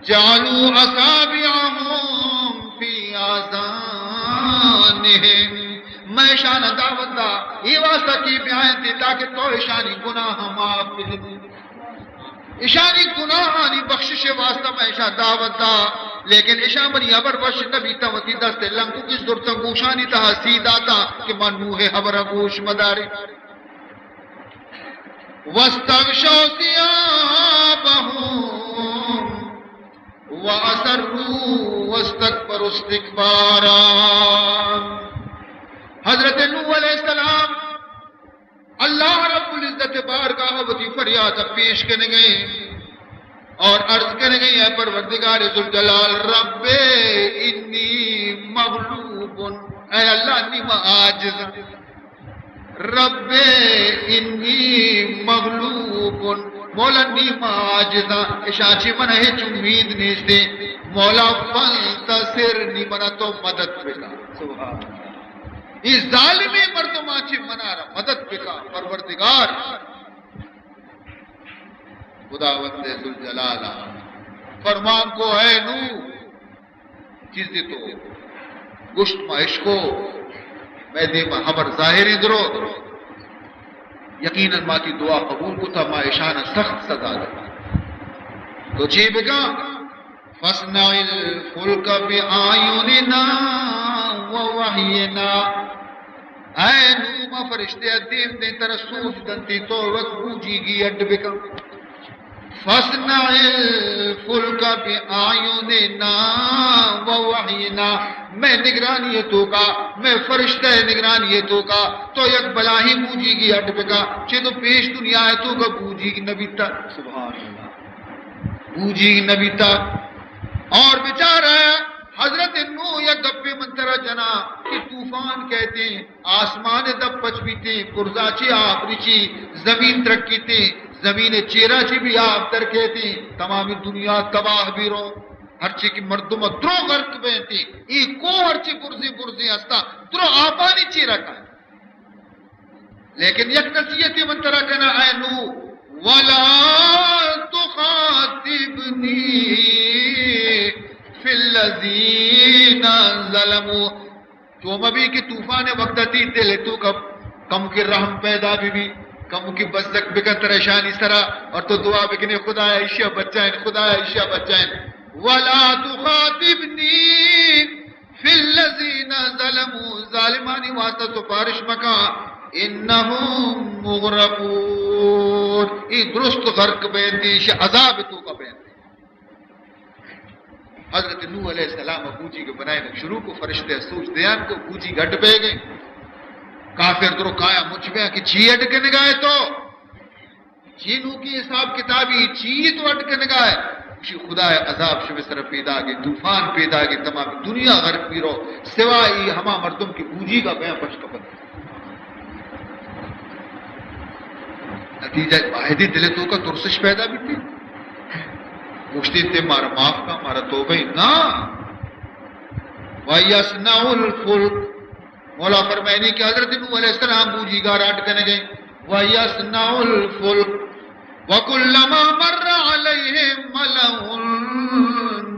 جَعَلُوا أَصَابِعَهُمْ فِي آذَانِهِمْ. من ایشانا دعوت دا، اے واسطہ کہ بیائیں تاکہ تو ایشانی گناہ معاف بدے. ایشانی گناہانی بخشش واسطہ من ایشاں دعوت دا، لیکن ایشاں منی ہبر وش نہ بیتاں، وتی دست لنکو کش زرتاں گوشانی تہا سی داتاں کہ من نوح ہبراں گوش مدارے. واستغشوا ثيابهم وأصروا واستكبروا استكبارا. حضرت نوح علیہ السلام اللہ رب العزت بارگاہ وتی فریاد پیش کنگے اور عرض کنگے، اے پروردگار ذوالجلال، رب انی مغلوب، اے اللہ، نی ما عاجز، رب انی مغلوب، مولا، نی ما عاجزاں، اشاں چی من ہچ امید نیستے، مولا، فانتصر، نی منا تو مدد بکا. سبحان اللہ. اے ظالمیں مردماں چہ منارا مدد بکا پروردگار. خداوند ذوالجلال فرمان کو، اے نوح، چیزے تو گوشت ما اشکو، مئے دیما ہبر ظاہریں درو، یقیناً ما تی دعا قبول کتا، ما اشانا سخت سزا دے. تو چی بکن؟ فاصنع الفلک بأعیننا ووحینا۔ اے نوح، ما فرشتے ءَ دیم دیں ترا سوج دنتی، تو وت بوجیگی اڈ بکن۔ فاصنع الفلک بأعیننا ووحینا، مئے نگرانی ءِ توکا، مئے فرشتہ ءِ نگرانی ءِ توکا تو یک بلاہیں بوجیگی اڈ بکن، چہ تو پیش دنیا ءِ توکا بوجیگ نہ بیتا۔ سبحان اللہ۔ بوجیگ نہ بیتا۔ اور بچار، حضرت نوح یک گپے من ترا جنا کہ طوفان کئیت، آسمان ءِ دپ پچ بیت، برزا چی آپ رچی، زمین ترکیت، زمین ءِ چیرا چی بھی آپ در کئیت، تمامی دنیا تباہ بیرو، ہرچی کہ مردم درو غرق بینت، اے کوہ ہرچی برزیں برزیں ہستا، درو آپانی چیرا کائے۔ لیکن یک نصیحتے من ترا کنا، اے نوح، ولا تخاطبنی فی الذین ظلموا۔ چو مبی کہ طوفان ءِ وقت ءَ تئی دل ءِ توکا کمکے رحم پیدا بہ بی، کمکے بزگ بکن ترا اشانی سرا، اور تو دعا بکنے، خدایا ایشیا بچائین، خدایا ایشیا بچائین۔ ولا تخاطبنی فی الذین ظلموا، ظالمانی واسطہ سفارش مکن، انہم مغرقون، اے درست غرق بینت، ایشی عذاب ءِ توکا بینت۔ حضرت نوح علیہ السلام ءَ بوجیگ بنائینگ شروع کو، فرشتے سوج دیان کو، بوجیگ اڈ بئیگ ءَ۔ کافر درو کایا مچ بیاں کہ چی اڈ کنگائے تو؟ چی نوکی حساب کتابی، چی تو اڈ کنگائے؟ گوشی، خدائے عذاب شمے سر پیداگے، طوفان پیداگے، تمام دنیا غرق بیرو، سوائے ہما مردم کہ بوجیگا بیاں پشت کپن۔ نتیجہ باہدی دل توکا ترسش پیدا بیتی۔ گوشتی، تے مارا معاف کا، مارا توبہ نا۔ وَيَصْنَعُ الْفُلْكَ۔ مولا فرمائنی کہ حضرت نوح علیہ السلام بوجیگا را اڈ کنگے۔ وَيَصْنَعُ الْفُلْكَ وَكُلَّمَا مَرَّ عَلَيْهِ مَلَأٌ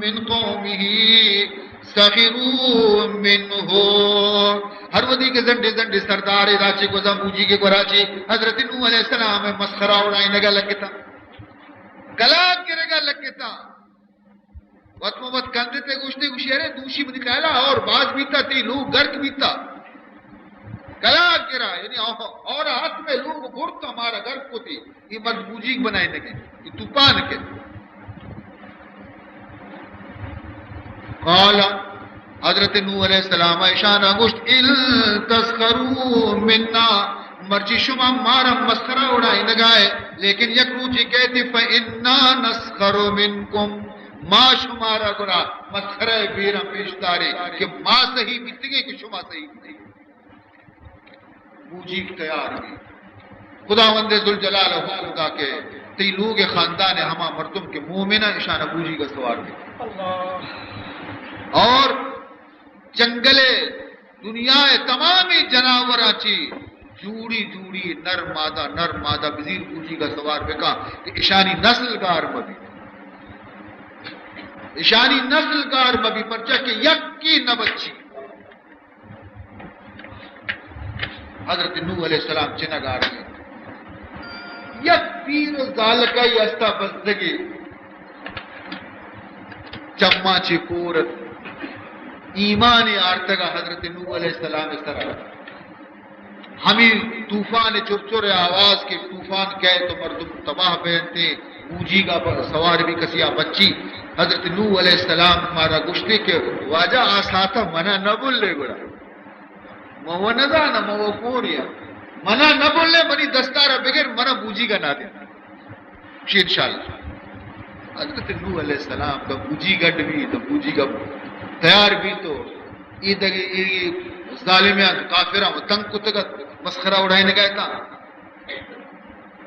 مِّن قَوْمِهِ سَخِرُوا مِنْهُ۔ ہر وھدی کہ زنڈے زنڈے سردار راچے گوزاں بوجیگے گورا چے حضرت نوح علیہ السلام ءِ مسخرہ اڑائینگا لگتا، کلاگ گرگا لگتا۔ وت ماں وت کندتے گوشتے، گوشی، ارے دوشی منی خیالا اور باز بیتا، تئی لوگ گرک بیتا۔ کلاگ گرا، یعنی اور ہاتھ میں لوگ برت، ہمارا گرک کو تھی، یہ مرد بوجیگ بنائے نگے، یہ طوفان کے۔ قال، حضرت نوح علیہ السلام اشانا گوشت، ان تسخروا منا، مرچی شما مارا مسخرہ اڑائینگائے، لیکن یک روچی کہتی، فإنا نسخر منکم، ما شمارا گڑا مسخرہ بیرا پیش دارے کہ ما صحیح بیتگے کہ شما صحیح بیتگے۔ بوجیگ تیار بی۔ خداوند ذوالجلال حکم دا کہ تئی لوگ خاندان ہما مردم کہ مومن ہیں، اشانا بوجیگا سوار بی۔ اور جنگل ءِ دنیا ءِ تمامیں جناوراں چی جوڑی جوڑی نر مادہ، نر مادہ بزیر بوجیگا سوار بکا کہ اشانی نسل گار مبی، اشانی نسل گار مبی، پرچا کہ یکی نہ بچی۔ حضرت نوح علیہ السلام چنگ آرگی، یک پیر زالکائی استا بزگی، چماں چہ کور ات، ایمان آرتگا حضرت نوح علیہ السلام سرا۔ ہمیں طوفان چرچر آواز کہ طوفان کئے تو مردم تباہ بینتے، بوجیگا سوار بھی کسی آ بچی۔ حضرت نوح علیہ السلام مارا گوشتے کہ واجہ آ ساتا منا نہ بلے گڑا۔ من و نزاناں، من و کوریا۔ منا نہ بلے، منی دستارا بگر، منا بوجیگا نہ دے۔ شی انشاءاللہ۔ حضرت نوح علیہ السلام دا بوجیگ اڈ بی، دا بوجیگا تیار بی تو اے دگہ اے ظالمیاں، کافراں و تنگ کتگ ات، مسخرہ اڑائینگا اتاں۔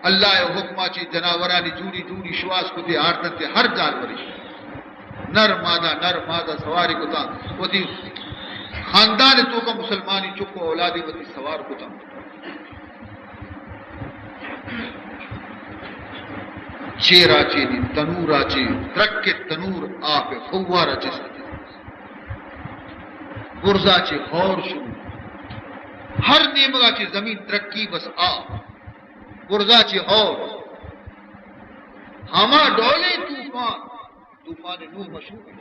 اللہ ءِ حکما چی جناورانی جوڑی جوڑی شواس کتی، آرتنتے ہر جانوری۔ نر مادہ، نر مادہ سواری کتاں، وتی خاندان توکا مسلمانی چک و اولادی وتی سوار کتاں۔ چیرا چی نی، تنورا چی، ترک تنور آپ فوارا چی ساتھی۔ برزا چی ہور شروع۔ ہر نیمگا چی زمین ترکی بس آپ۔ برزا چی ہور۔ ہما ڈولیں طوفان طوفان نوح مشہور ہے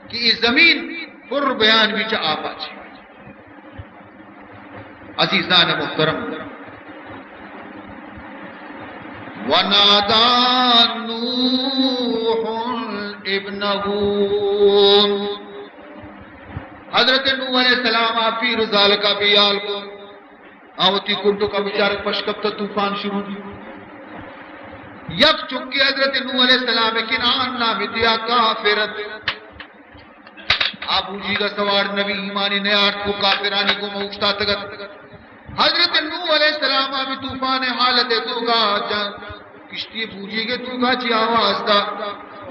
کہ یہ زمین پر بیان بھی چا آپا چی۔ عزیزان محترم، ونادى نوح ابنه، حضرت نوح علیہ السلام آ پیر زالکا بیال کو، آ وتی کنڈکا بچارک پش کپتا، طوفان شروع بی۔ یک چکے حضرت نوح علیہ السلام کنعان نام دیا کافر ات۔ آ بوجیگا سوار نبی، ایمانی نیارت کو، کافرانی گوما اوشتاتگت۔ حضرت نوح علیہ السلام آ بھی طوفان حالت توکا جان کشتی بوجیگے توکا چی آواز دا،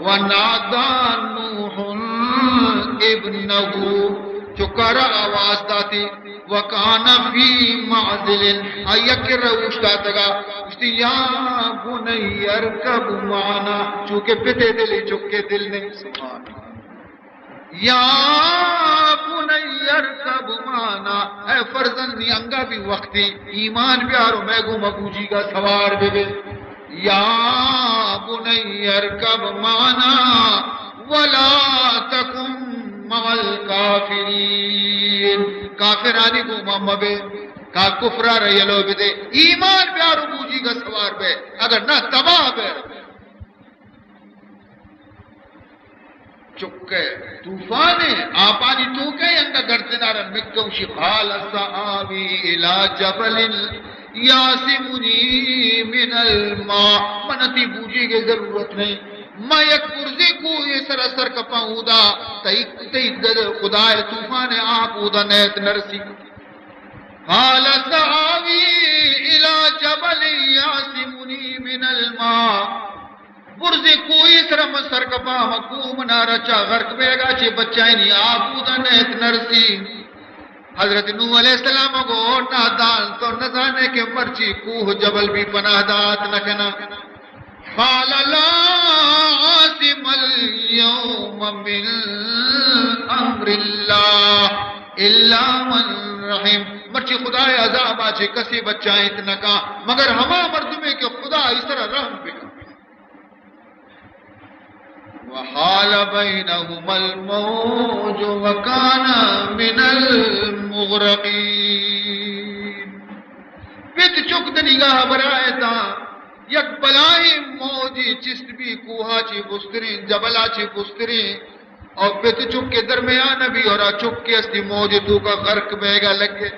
ونادى نوح ابنه، چکارا آواز داتی، وكان في معزل، آ یک کرا اوشتاتگا، گوشتی، يا بني اركب معنا، چونکہ پتے دلی چکے دل نہیں، سبحان اللہ۔ يا بني اركب معنا، اے فرزند نی انگا بھی وقتی ایمان بیارو مئے گوما بوجیگا سوار ببے۔ يا بني اركب معنا ولا تكن مع الكافرين، کافرانی گوما مبے، کا کفرا را یلو بدے، ایمان بیارو بوجیگا سوار بے، اگر نہ تباہ بے۔ چکے طوفانے، آپانی توکے انگا گردنارا مکوشی، قال سآوي إلى جبل يعصمني من الماء، من تی بوجیگے ضرورت نہیں، ما یک برزے کوہے سرا سر کپاں، اودا تئی، تئی دد خدائے طوفان آپ اودا نیت نرسی۔ قال سآوي إلى جبل يعصمني من الماء، برزے کوہی سرا من سر کپاں، ہما کوہ منارا چا غرق بیگا چے بچائینی، آپ اودا نیت نرسی۔ حضرت نوح علیہ السلام گو، نادان، تو نزانے کہ مرچی کوہ جبل بھی پناہ دات نہ کنا۔ قال لا عاصم اليوم من أمر الله إلا من رحم، مرچی خدائے عذابا چے کسے بچائینت نہ کا مگر ہما مردمے کہ خدا آئی سرا رحم بکا۔ وحال بينهما الموج وكان من المغرقين۔ پت چک دنیگا برائے تا، یک بلاہیں موجے چست بی، کوہا چے بستریں، جبلا چے بستریں، اور پت چک کے درمیان بی، اور آ چک کے استی موج توکا غرق بیگا لگے۔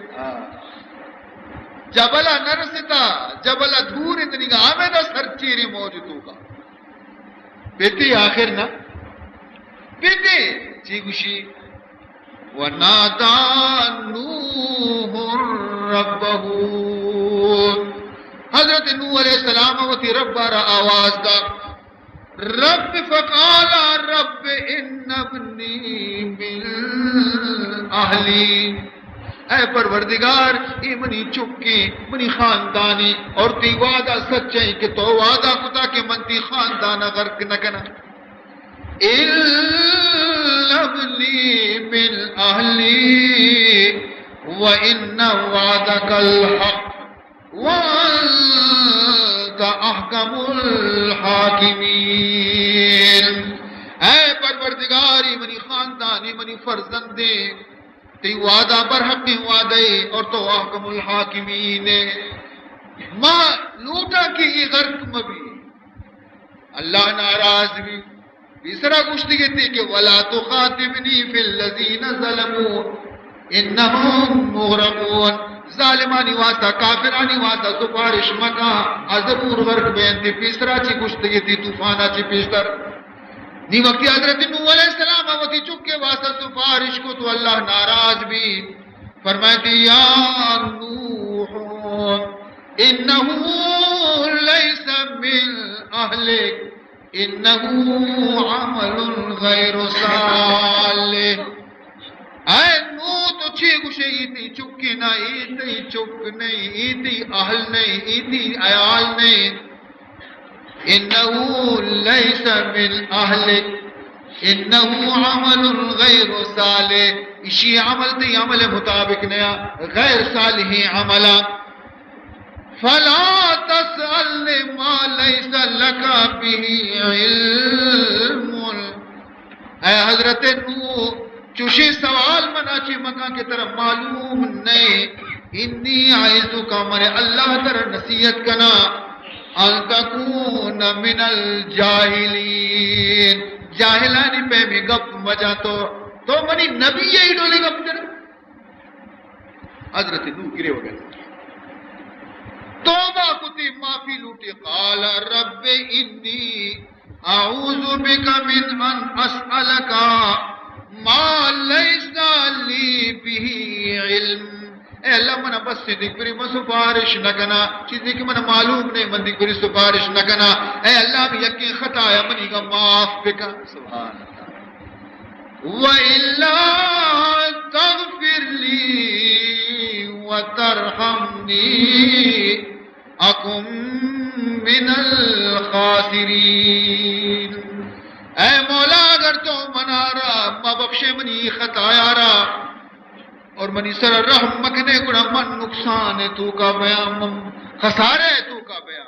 جبلا نرستا، جبلا دور دنیگا، ہمیں دا سر چیریں موج توکا۔ پتے آخر نہ، پتے چی گوشی؟ ونادى نوح ربه۔ حضرت نوح علیہ السلام وتی رب را آواز دا۔ رب فقال رب إن ابني من أهلي۔ اے پروردگار، اے منی چکیں، منی خاندانی، اور تئی وعدہ سچیں کہ تو وعدہ کتا کہ من تئی خاندان غرق نہ کناں۔ إن ابني من أهلي وإن وعدك الحق وأنت أحكم الحاكمين۔ اے پروردگار، اے منی خاندان، اے منی فرزندیں، تئی وعدہ برحقیں وعدہ ئے اور تو احکم الحاکمین ئے۔ ما لوٹاں کہ اے غرق مبی۔ اللہ ناراض بی۔ پیسرا گوشتگی تھی کہ ولا تخاطبنی فی الذین ظلموا انہم مغرقون۔ ظالمانی واسطہ، کافرانی واسطہ سفارش مکاں، آ ضرور غرق بینتی۔ پیسرا چی گوشتگی تھی طوفانا چی پیشتر۔ نی وقتی حضرت نوح علیہ السلام وتی چکے واسطہ سفارش کو تو اللہ ناراض بی۔ فرمائیتی، یا نوح انه ليس من اهلك انه عمل غير صالح۔ اے نوح، تو چے گوشے؟ اے تئی چکے نہ، اے تئی چک نہیں، اے تئی اہل نہیں، اے تئی عیال نہیں۔ انه ليس من اهلك انه عمل غير صالح۔ اشی عمل تئی عمل مطابق نیا، غیر صالحیں عملا۔ فلا تسألنی ما لیس لک به علم۔ اے حضرت نوح، چوشیں سوال منا چی مکن کہ ترا معلوم نئے۔ انی اعیذک، من اللہ ترا نصیحت کنا، ان تکون من الجاہلین، جاہلانی پیمیں گپ مجاں۔ تو، تو منی نبی ئے، اے ڈولیں گپ جنئے؟ حضرت نوح گریوگ ءَ توبہ کتی، معافی لوٹی۔ قال رب انی اعوذ بک من ان اسألک ما لیس لی به علم۔ اے اللہ، من بس دیگ بری من سفارش نہ کنا، چیزے کہ من معلوم نئے، من دیگ بری سفارش نہ کنا۔ اے اللہ، من یکیں خطا ءَ منی گا معاف بکن۔ سبحان اللہ۔ وَإِلَّا تَغْفِرْ لِي وَتَرْحَمْنِي أَكُنْ مِنَ الْخَاسِرِينَ۔ اے مولا، اگر تو منارا مبخشے منی خطایا را اور منی سر رحم مکنے، گڑا من نقصان توکا بیاں، من خسارے توکا بیاں۔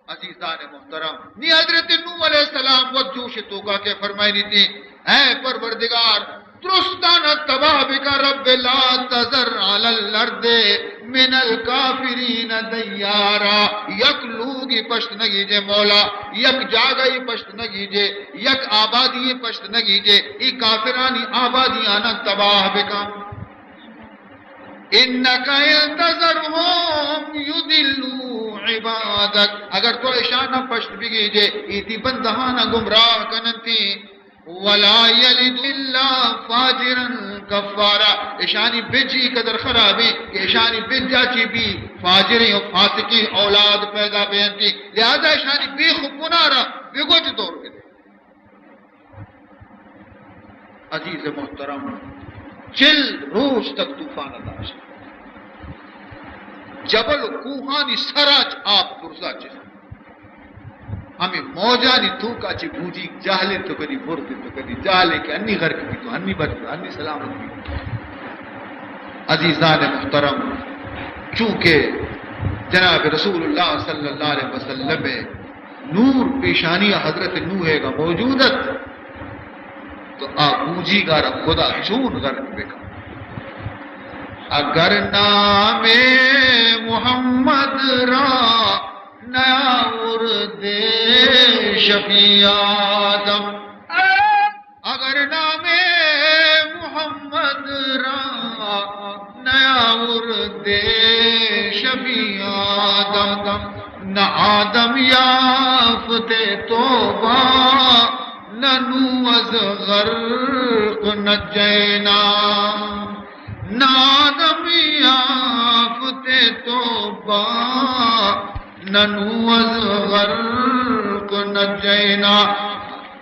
عزیزان محترم، نی حضرت نوح علیہ السلام وت جوش توکا کہ فرمائنی تی، اے پروردگار، درستانا تباہ بکا رب، لا تذر علی الارض من الکافرین دیارا، یک لوگی پشت نگیجے مولا، یک جاگہی پشت نگیجے، یک آبادی پشت نگیجے، ای کافرانی آبادی آنا تباہ بکا۔ انک ان تذرهم یضلوا عبادک، اگر تو اشانا پشت بگیجے، ایتی بندہانا گمراہ کننتی۔ ولا یلد الا فاجرا کفارا، اشانی بج ای قدر خرابیں کہ اشانی بجا چی بی فاجریں و فاسقیں اولاد پیدا بینتی، لہذا اشانی بیخ و بنارا بگوج دور بدے۔ عزیز محترم، چل روچ تک طوفان داشت۔ جبل و کوہانی سرا چ آپ برزا چست۔ ہمے موجانی توکا چہ بوجیگ جہلیں تو کدی برد تو کدی جہلیں کہ انی غرق بی تو انی بچ تو انی سلامت بی۔ عزیزان محترم، چونکہ جناب رسول اللہ صلی اللہ علیہ وسلم نور پیشانی حضرت نوح ء گا موجود ات، تو آ بوجیگا را خدا چون غرق بکن؟ اگر نام محمد را نیاوردے شفیع آدم، اگر نام محمد را نیاوردے شفیع آدم، نہ آدم یافتے توبہ، نہ نوح از غرق نجینا۔ نہ آدم یافتے توبہ، نہ نوح از غرق نجینا۔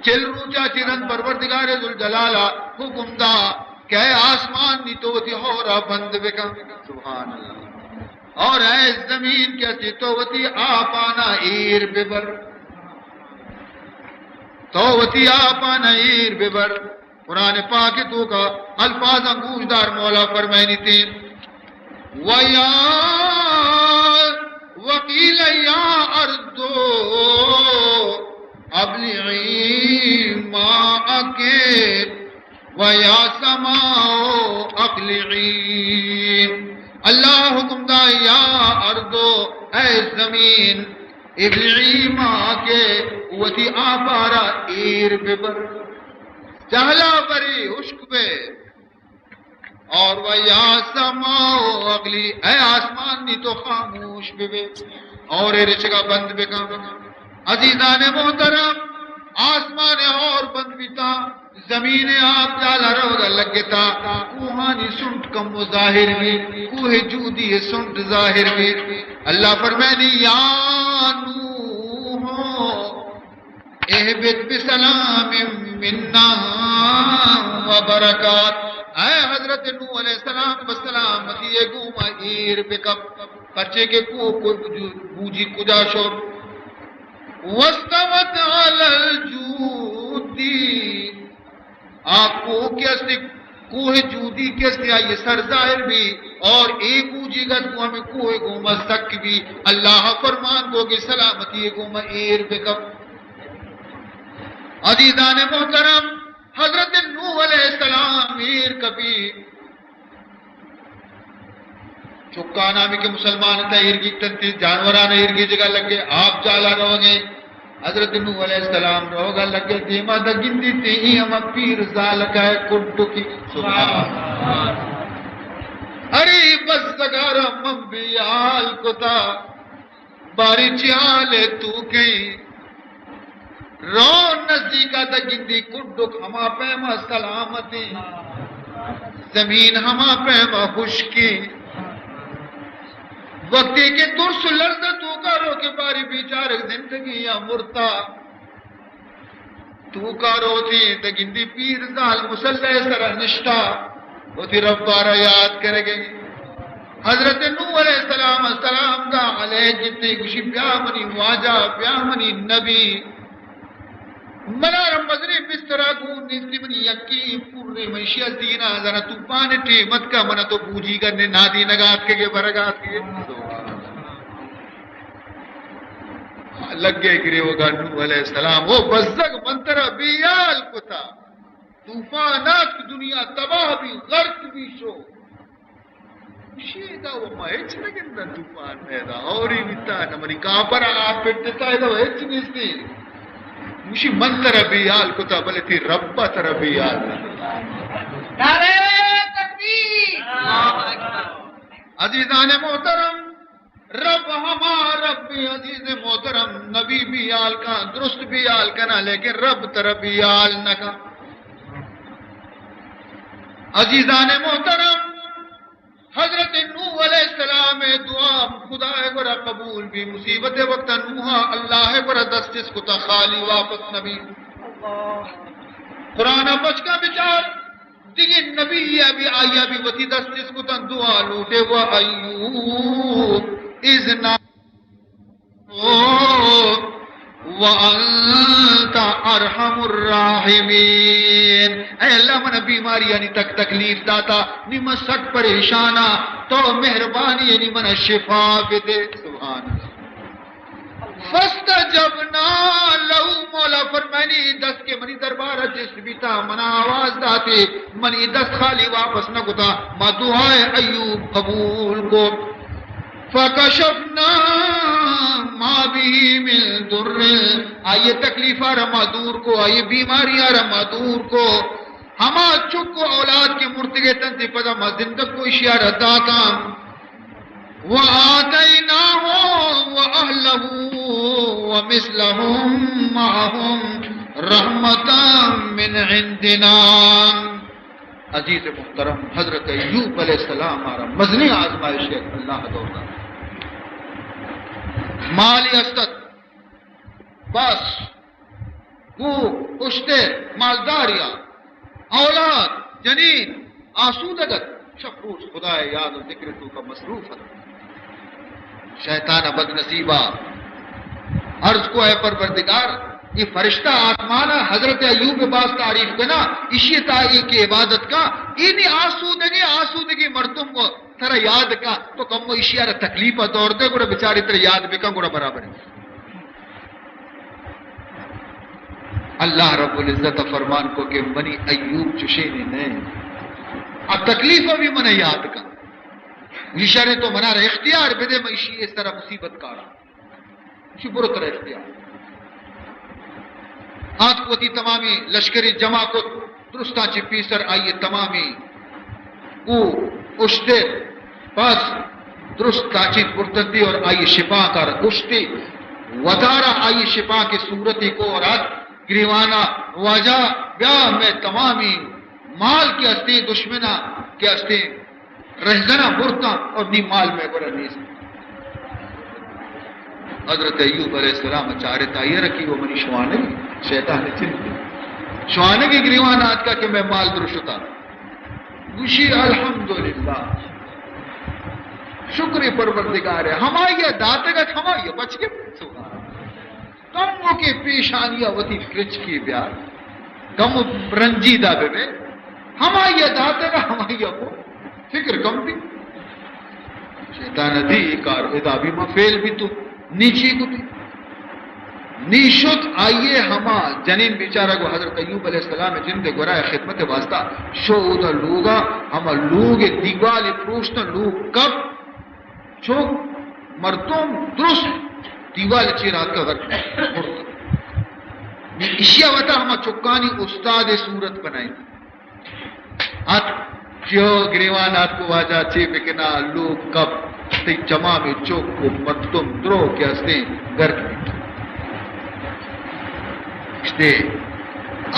چل روچا چہ رند پروردگار ذوالجلال ء حکم دا کہ اے آسمان نی تو وتی ہورا بند بکن۔ سبحان اللہ۔ اور اے زمین کہ استی تو وتی آپانا ایر ببر۔ تو وتی آپانا ایر ببر۔ قرآن پاک توکا الفاظاں گوشدار، مولا فرمائنی تے، وَيَا، وَقِيلَ يَا أَرْضُ أَبْلِعِي مَاءَكِ وَيَا سَمَاءُ أَقْلِعِي۔ اللہ حکم دا، یا اردو، اے زمین، ابلعی ماءک، وتی آپارا ایر ببر، جہلا بری، ہشک بے۔ اور وَيَا سَمَاءُ أَقْلِعِي، اے آسمان نی تو خاموش ببے اور اے رچگا بند بکن۔ عزیزان محترم، آسمان ہور بند بیتا، زمین آپ جالا روگا لگتا، کوہانی سنٹ کم و ظاہر بی، کوہ جودی سنٹ ظاہر بی۔ اللہ فرمائنی، یا نوح اهبط بسلام منا وبركات۔ اے حضرت نوح علیہ السلام، بسلامتی گوما ایر بکپ، پرچے کہ کو، کو بوجی کجا شو۔ واستوت على الجودي، آ کوہ کہ استی کوہ جودی کہ است آئی سر ظاہر بی، اور اے بوجیگت گوں ہمیں کوہ گوما سک بی۔ اللہ فرمان کو کہ سلامتی گوما ایر بکپ۔ عزیزان محترم، حضرت نوح علیہ السلام ایر کپی۔ چکان ہمیں کہ مسلمان تا ایر گیتنتی، جانوران ایر گیجگا لگے، آپ جالا روگے۔ حضرت نوح علیہ السلام روگا لگے، دیما دا گندی تی ای ہما پیر زالکا ہے کنٹکی۔ سبحان اللہ۔ ارے بس زگارا من بیال کتا، باری چی حال ہے تو کہیں؟ رو نزدیکا دا گندی کنڈک ہما پیما سلامتیں، زمین ہما پیما خشکیں۔ وقتی کہ ترس و لرزہ توکا رو کہ باری بیچارگ زندگی یا مرتا، توکا روتی دا گندی پیر زال مصلی سرا نشتا، وتی ربارا یاد کرگے۔ حضرت نوح علیہ السلام سلام دا علیہ جتے، گوشی، بیا منی واجہ، بیا منی نبی، منا را مزنیں بسترا گون نیستی، منی یکی پورے منشی از دینا زنا طوفان ٹیمت کا منا تو بوجی گنے نادینگا اتکگے برگا اتکگے۔ لگے گریوگا نوح علیہ السلام، او بزگ من ترا بیال کتا، طوفان آتک، دنیا تباہ بی، غرق بی شو۔ گوشی، ادا و ما ہچ نہ گندن، طوفان نہ ادا، ہوری بیتا نہ منی کافر آپ پٹتا، ادا و ہچ نیستی۔ گوشی، من ترا بیال کتا، بلے تی رب ترا بیال نہ کتا۔ نعرہ تکبیر۔ عزیزان محترم، رب ہما رب عزیز محترم، نبی بیال کن، درست بیال کنا، لیکن رب ترا بیال نہ کن۔ عزیزان محترم، حضرت نوح علیہ السلام دعا خدا گورا قبول بی، مصیبت وقت نوح اللہ گورا دست چست کتا، خالی واپس نبی۔ قرآن بچکا بچار، دگہ نبی ابھی آیا بھی وتی دست چست کتن، دعا لوٹے، و ایوب اذ نادی و انت ارحم الراحمین۔ اے اللہ، من بیماریانی تک تکلیف داتا، نی من سک پریشانا، تو مہربانی نی من شفا بدے۔ سبحان اللہ۔ فاستجبنا له، مولا فرمانی، دست کہ منی دربار چست بیتا، منا آواز داتے، منی دست خالی واپس نہ کتا، ما دعائے ایوب قبول کو۔ فکشفنا ما به من ضر، آئی تکلیفا را ما دور کو، آئی بیماریاں را ما دور کو۔ ہما چک و اولاد کہ مرتگے تنتی پدا ما زندگ کو، اشیارا داتاں۔ وآتیناہ وأہلہ ومثلہم معہم رحمتا من عندنا۔ عزیز محترم، حضرت ایوب علیہ السلام آرا مزنی آزمائش ہے اللہ دور دا۔ مالی استت، بس، گو، اشتے، مالداریا، اولاد، جنین، آسودگت، شپ روچ خدائے یاد و ذکر توکا مصروف ات۔ شیطان بد نصیبا عرض کو، اے پروردگار، یہ فرشتہ آسمانا حضرت ایوب باز تعریف کنا، اشی تا ایک عبادت کا، اینی آسودگی، آسودگی مردم کو ترا یاد کا، تو کمو اشیارا تکلیفا دور دے، گڑا بچاری ترا یاد بکن، گڑا برابر ہے۔ اللہ رب العزت فرمان کو کہ منی ایوب چشینے نہ، آ تکلیف بھی من یاد کا۔ اشارے تو منارا اختیار بدے، من اشی اس طرح مصیبت کارا۔ اشی برو ترا اختیار۔ آتک وتی تمامی لشکری جمع کت، درستاں چہ پیسر آئی تمامی او اشتے پس درست تاچین برتنتی اور آئی شپاں کر گشتی، وتارا آئی شپاں کی صورتی کو اور آت گریوانا، واجہ بیا میں تمامی مال کے ہستی، دشمنا کے ہستی، رہزنا برتا اور نی مال میں گورا نیست۔ حضرت ایوب علیہ السلام چارت آئی رکھی، وہ منی شوانگی، شیطان چنتی۔ شوانگی گریوان آتکا کہ میں مال درشتا۔ گوشی الحمدللہ، شکر پروردگار ہے، ہمائی داتگت ہمائی بچ گئے۔ سبحان اللہ۔ کمو کہ پیشانیا وتی کرچکی بیار، کمو رنجیدہ بہ بے۔ ہمائی ء داتگ ء ہمائی ء کو فکر کم بی۔ شیطان ء دی اے کار ادا بی ما فیل بی تو نی چی کتی؟ نی شت آئی ء ہما جنین بیچارہ گو حضرت ایوب علیہ السلام ء جند ء گورا ء خدمت ء واسطہ شو اودا لوگا، ہما لوگ ء دیوال ء پروشتاں، لوگ کپ چو مردم درست دیوال ء چیر آتکا غرق مرت۔ نی اشیا وتا ہما چکانی استاد ء صورت بنائیں۔ ات جو گریوان ات کو واجہ چے بکنا لوگ کپ تئی چمام چوک کو مردم درو کے ہستیں گرک بیت۔ اشتے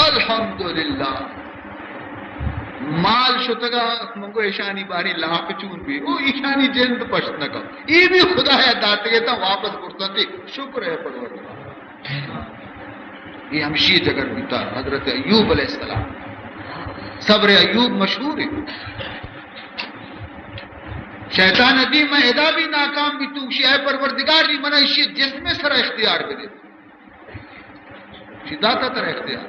الحمدللہ مال شتگا منگو ایشانی باری لاپ چون بی او ایشانی جند پشت نہ کپ ای بھی خدا ہے داتگے تا واپس برتا تے شکر ہے پروردگار۔ یہ ہمشی جگر بیتا حضرت ایوب علیہ السلام۔ صبر ایوب مشہور ہے۔ شیطان ادی میں ادا بھی ناکام بھی تو شی اے پروردگار جی منا اشی جسم سرا اختیار بدے۔ شی داتا ترا اختیار۔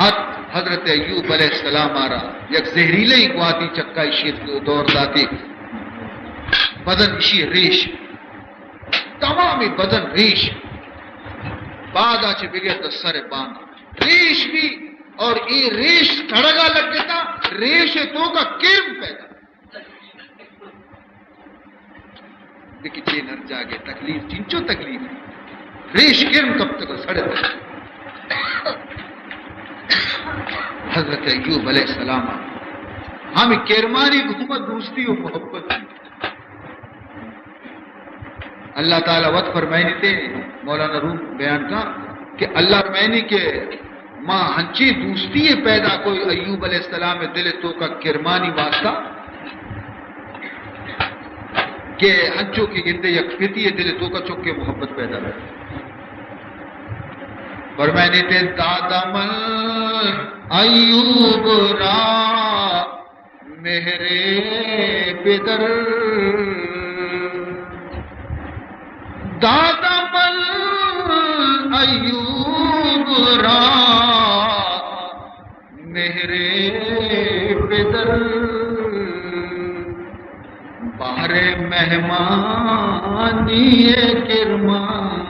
ات حضرت ایوب علیہ السلام آرا یک زہریلے گواتی چکا اشی دور داتی۔ بدن اشی ریش تمام بدن ریش، بادا چہ بگر تا سر بان ریش بھی، اور اے ریش سڑگا لگتا، ریش تو کا کرم پیدا۔ دیکھی چے نر جاگے تکلیف، چنچو تکلیف، ریش کرم کب تک سڑے تک۔ حضرت ایوب علیہ السلام ہمیں کرمانی حکومت دوستی و محبت۔ اللہ تعالی وت فرمائنی تے، مولانا روم بیان کا کہ اللہ فرمائنی کہ ما ہنچی دوستی پیدا کوئی ایوب علیہ السلام دل تو کا کرمانی واسطہ کہ ہنچو کہ گندے یک پتی دل تو کا چکے محبت پیدا ہے۔ فرمائنی تے دادا من ایوب را مہر پدر دادا من ایوب را مہر پدر بہر مہمانی کرمان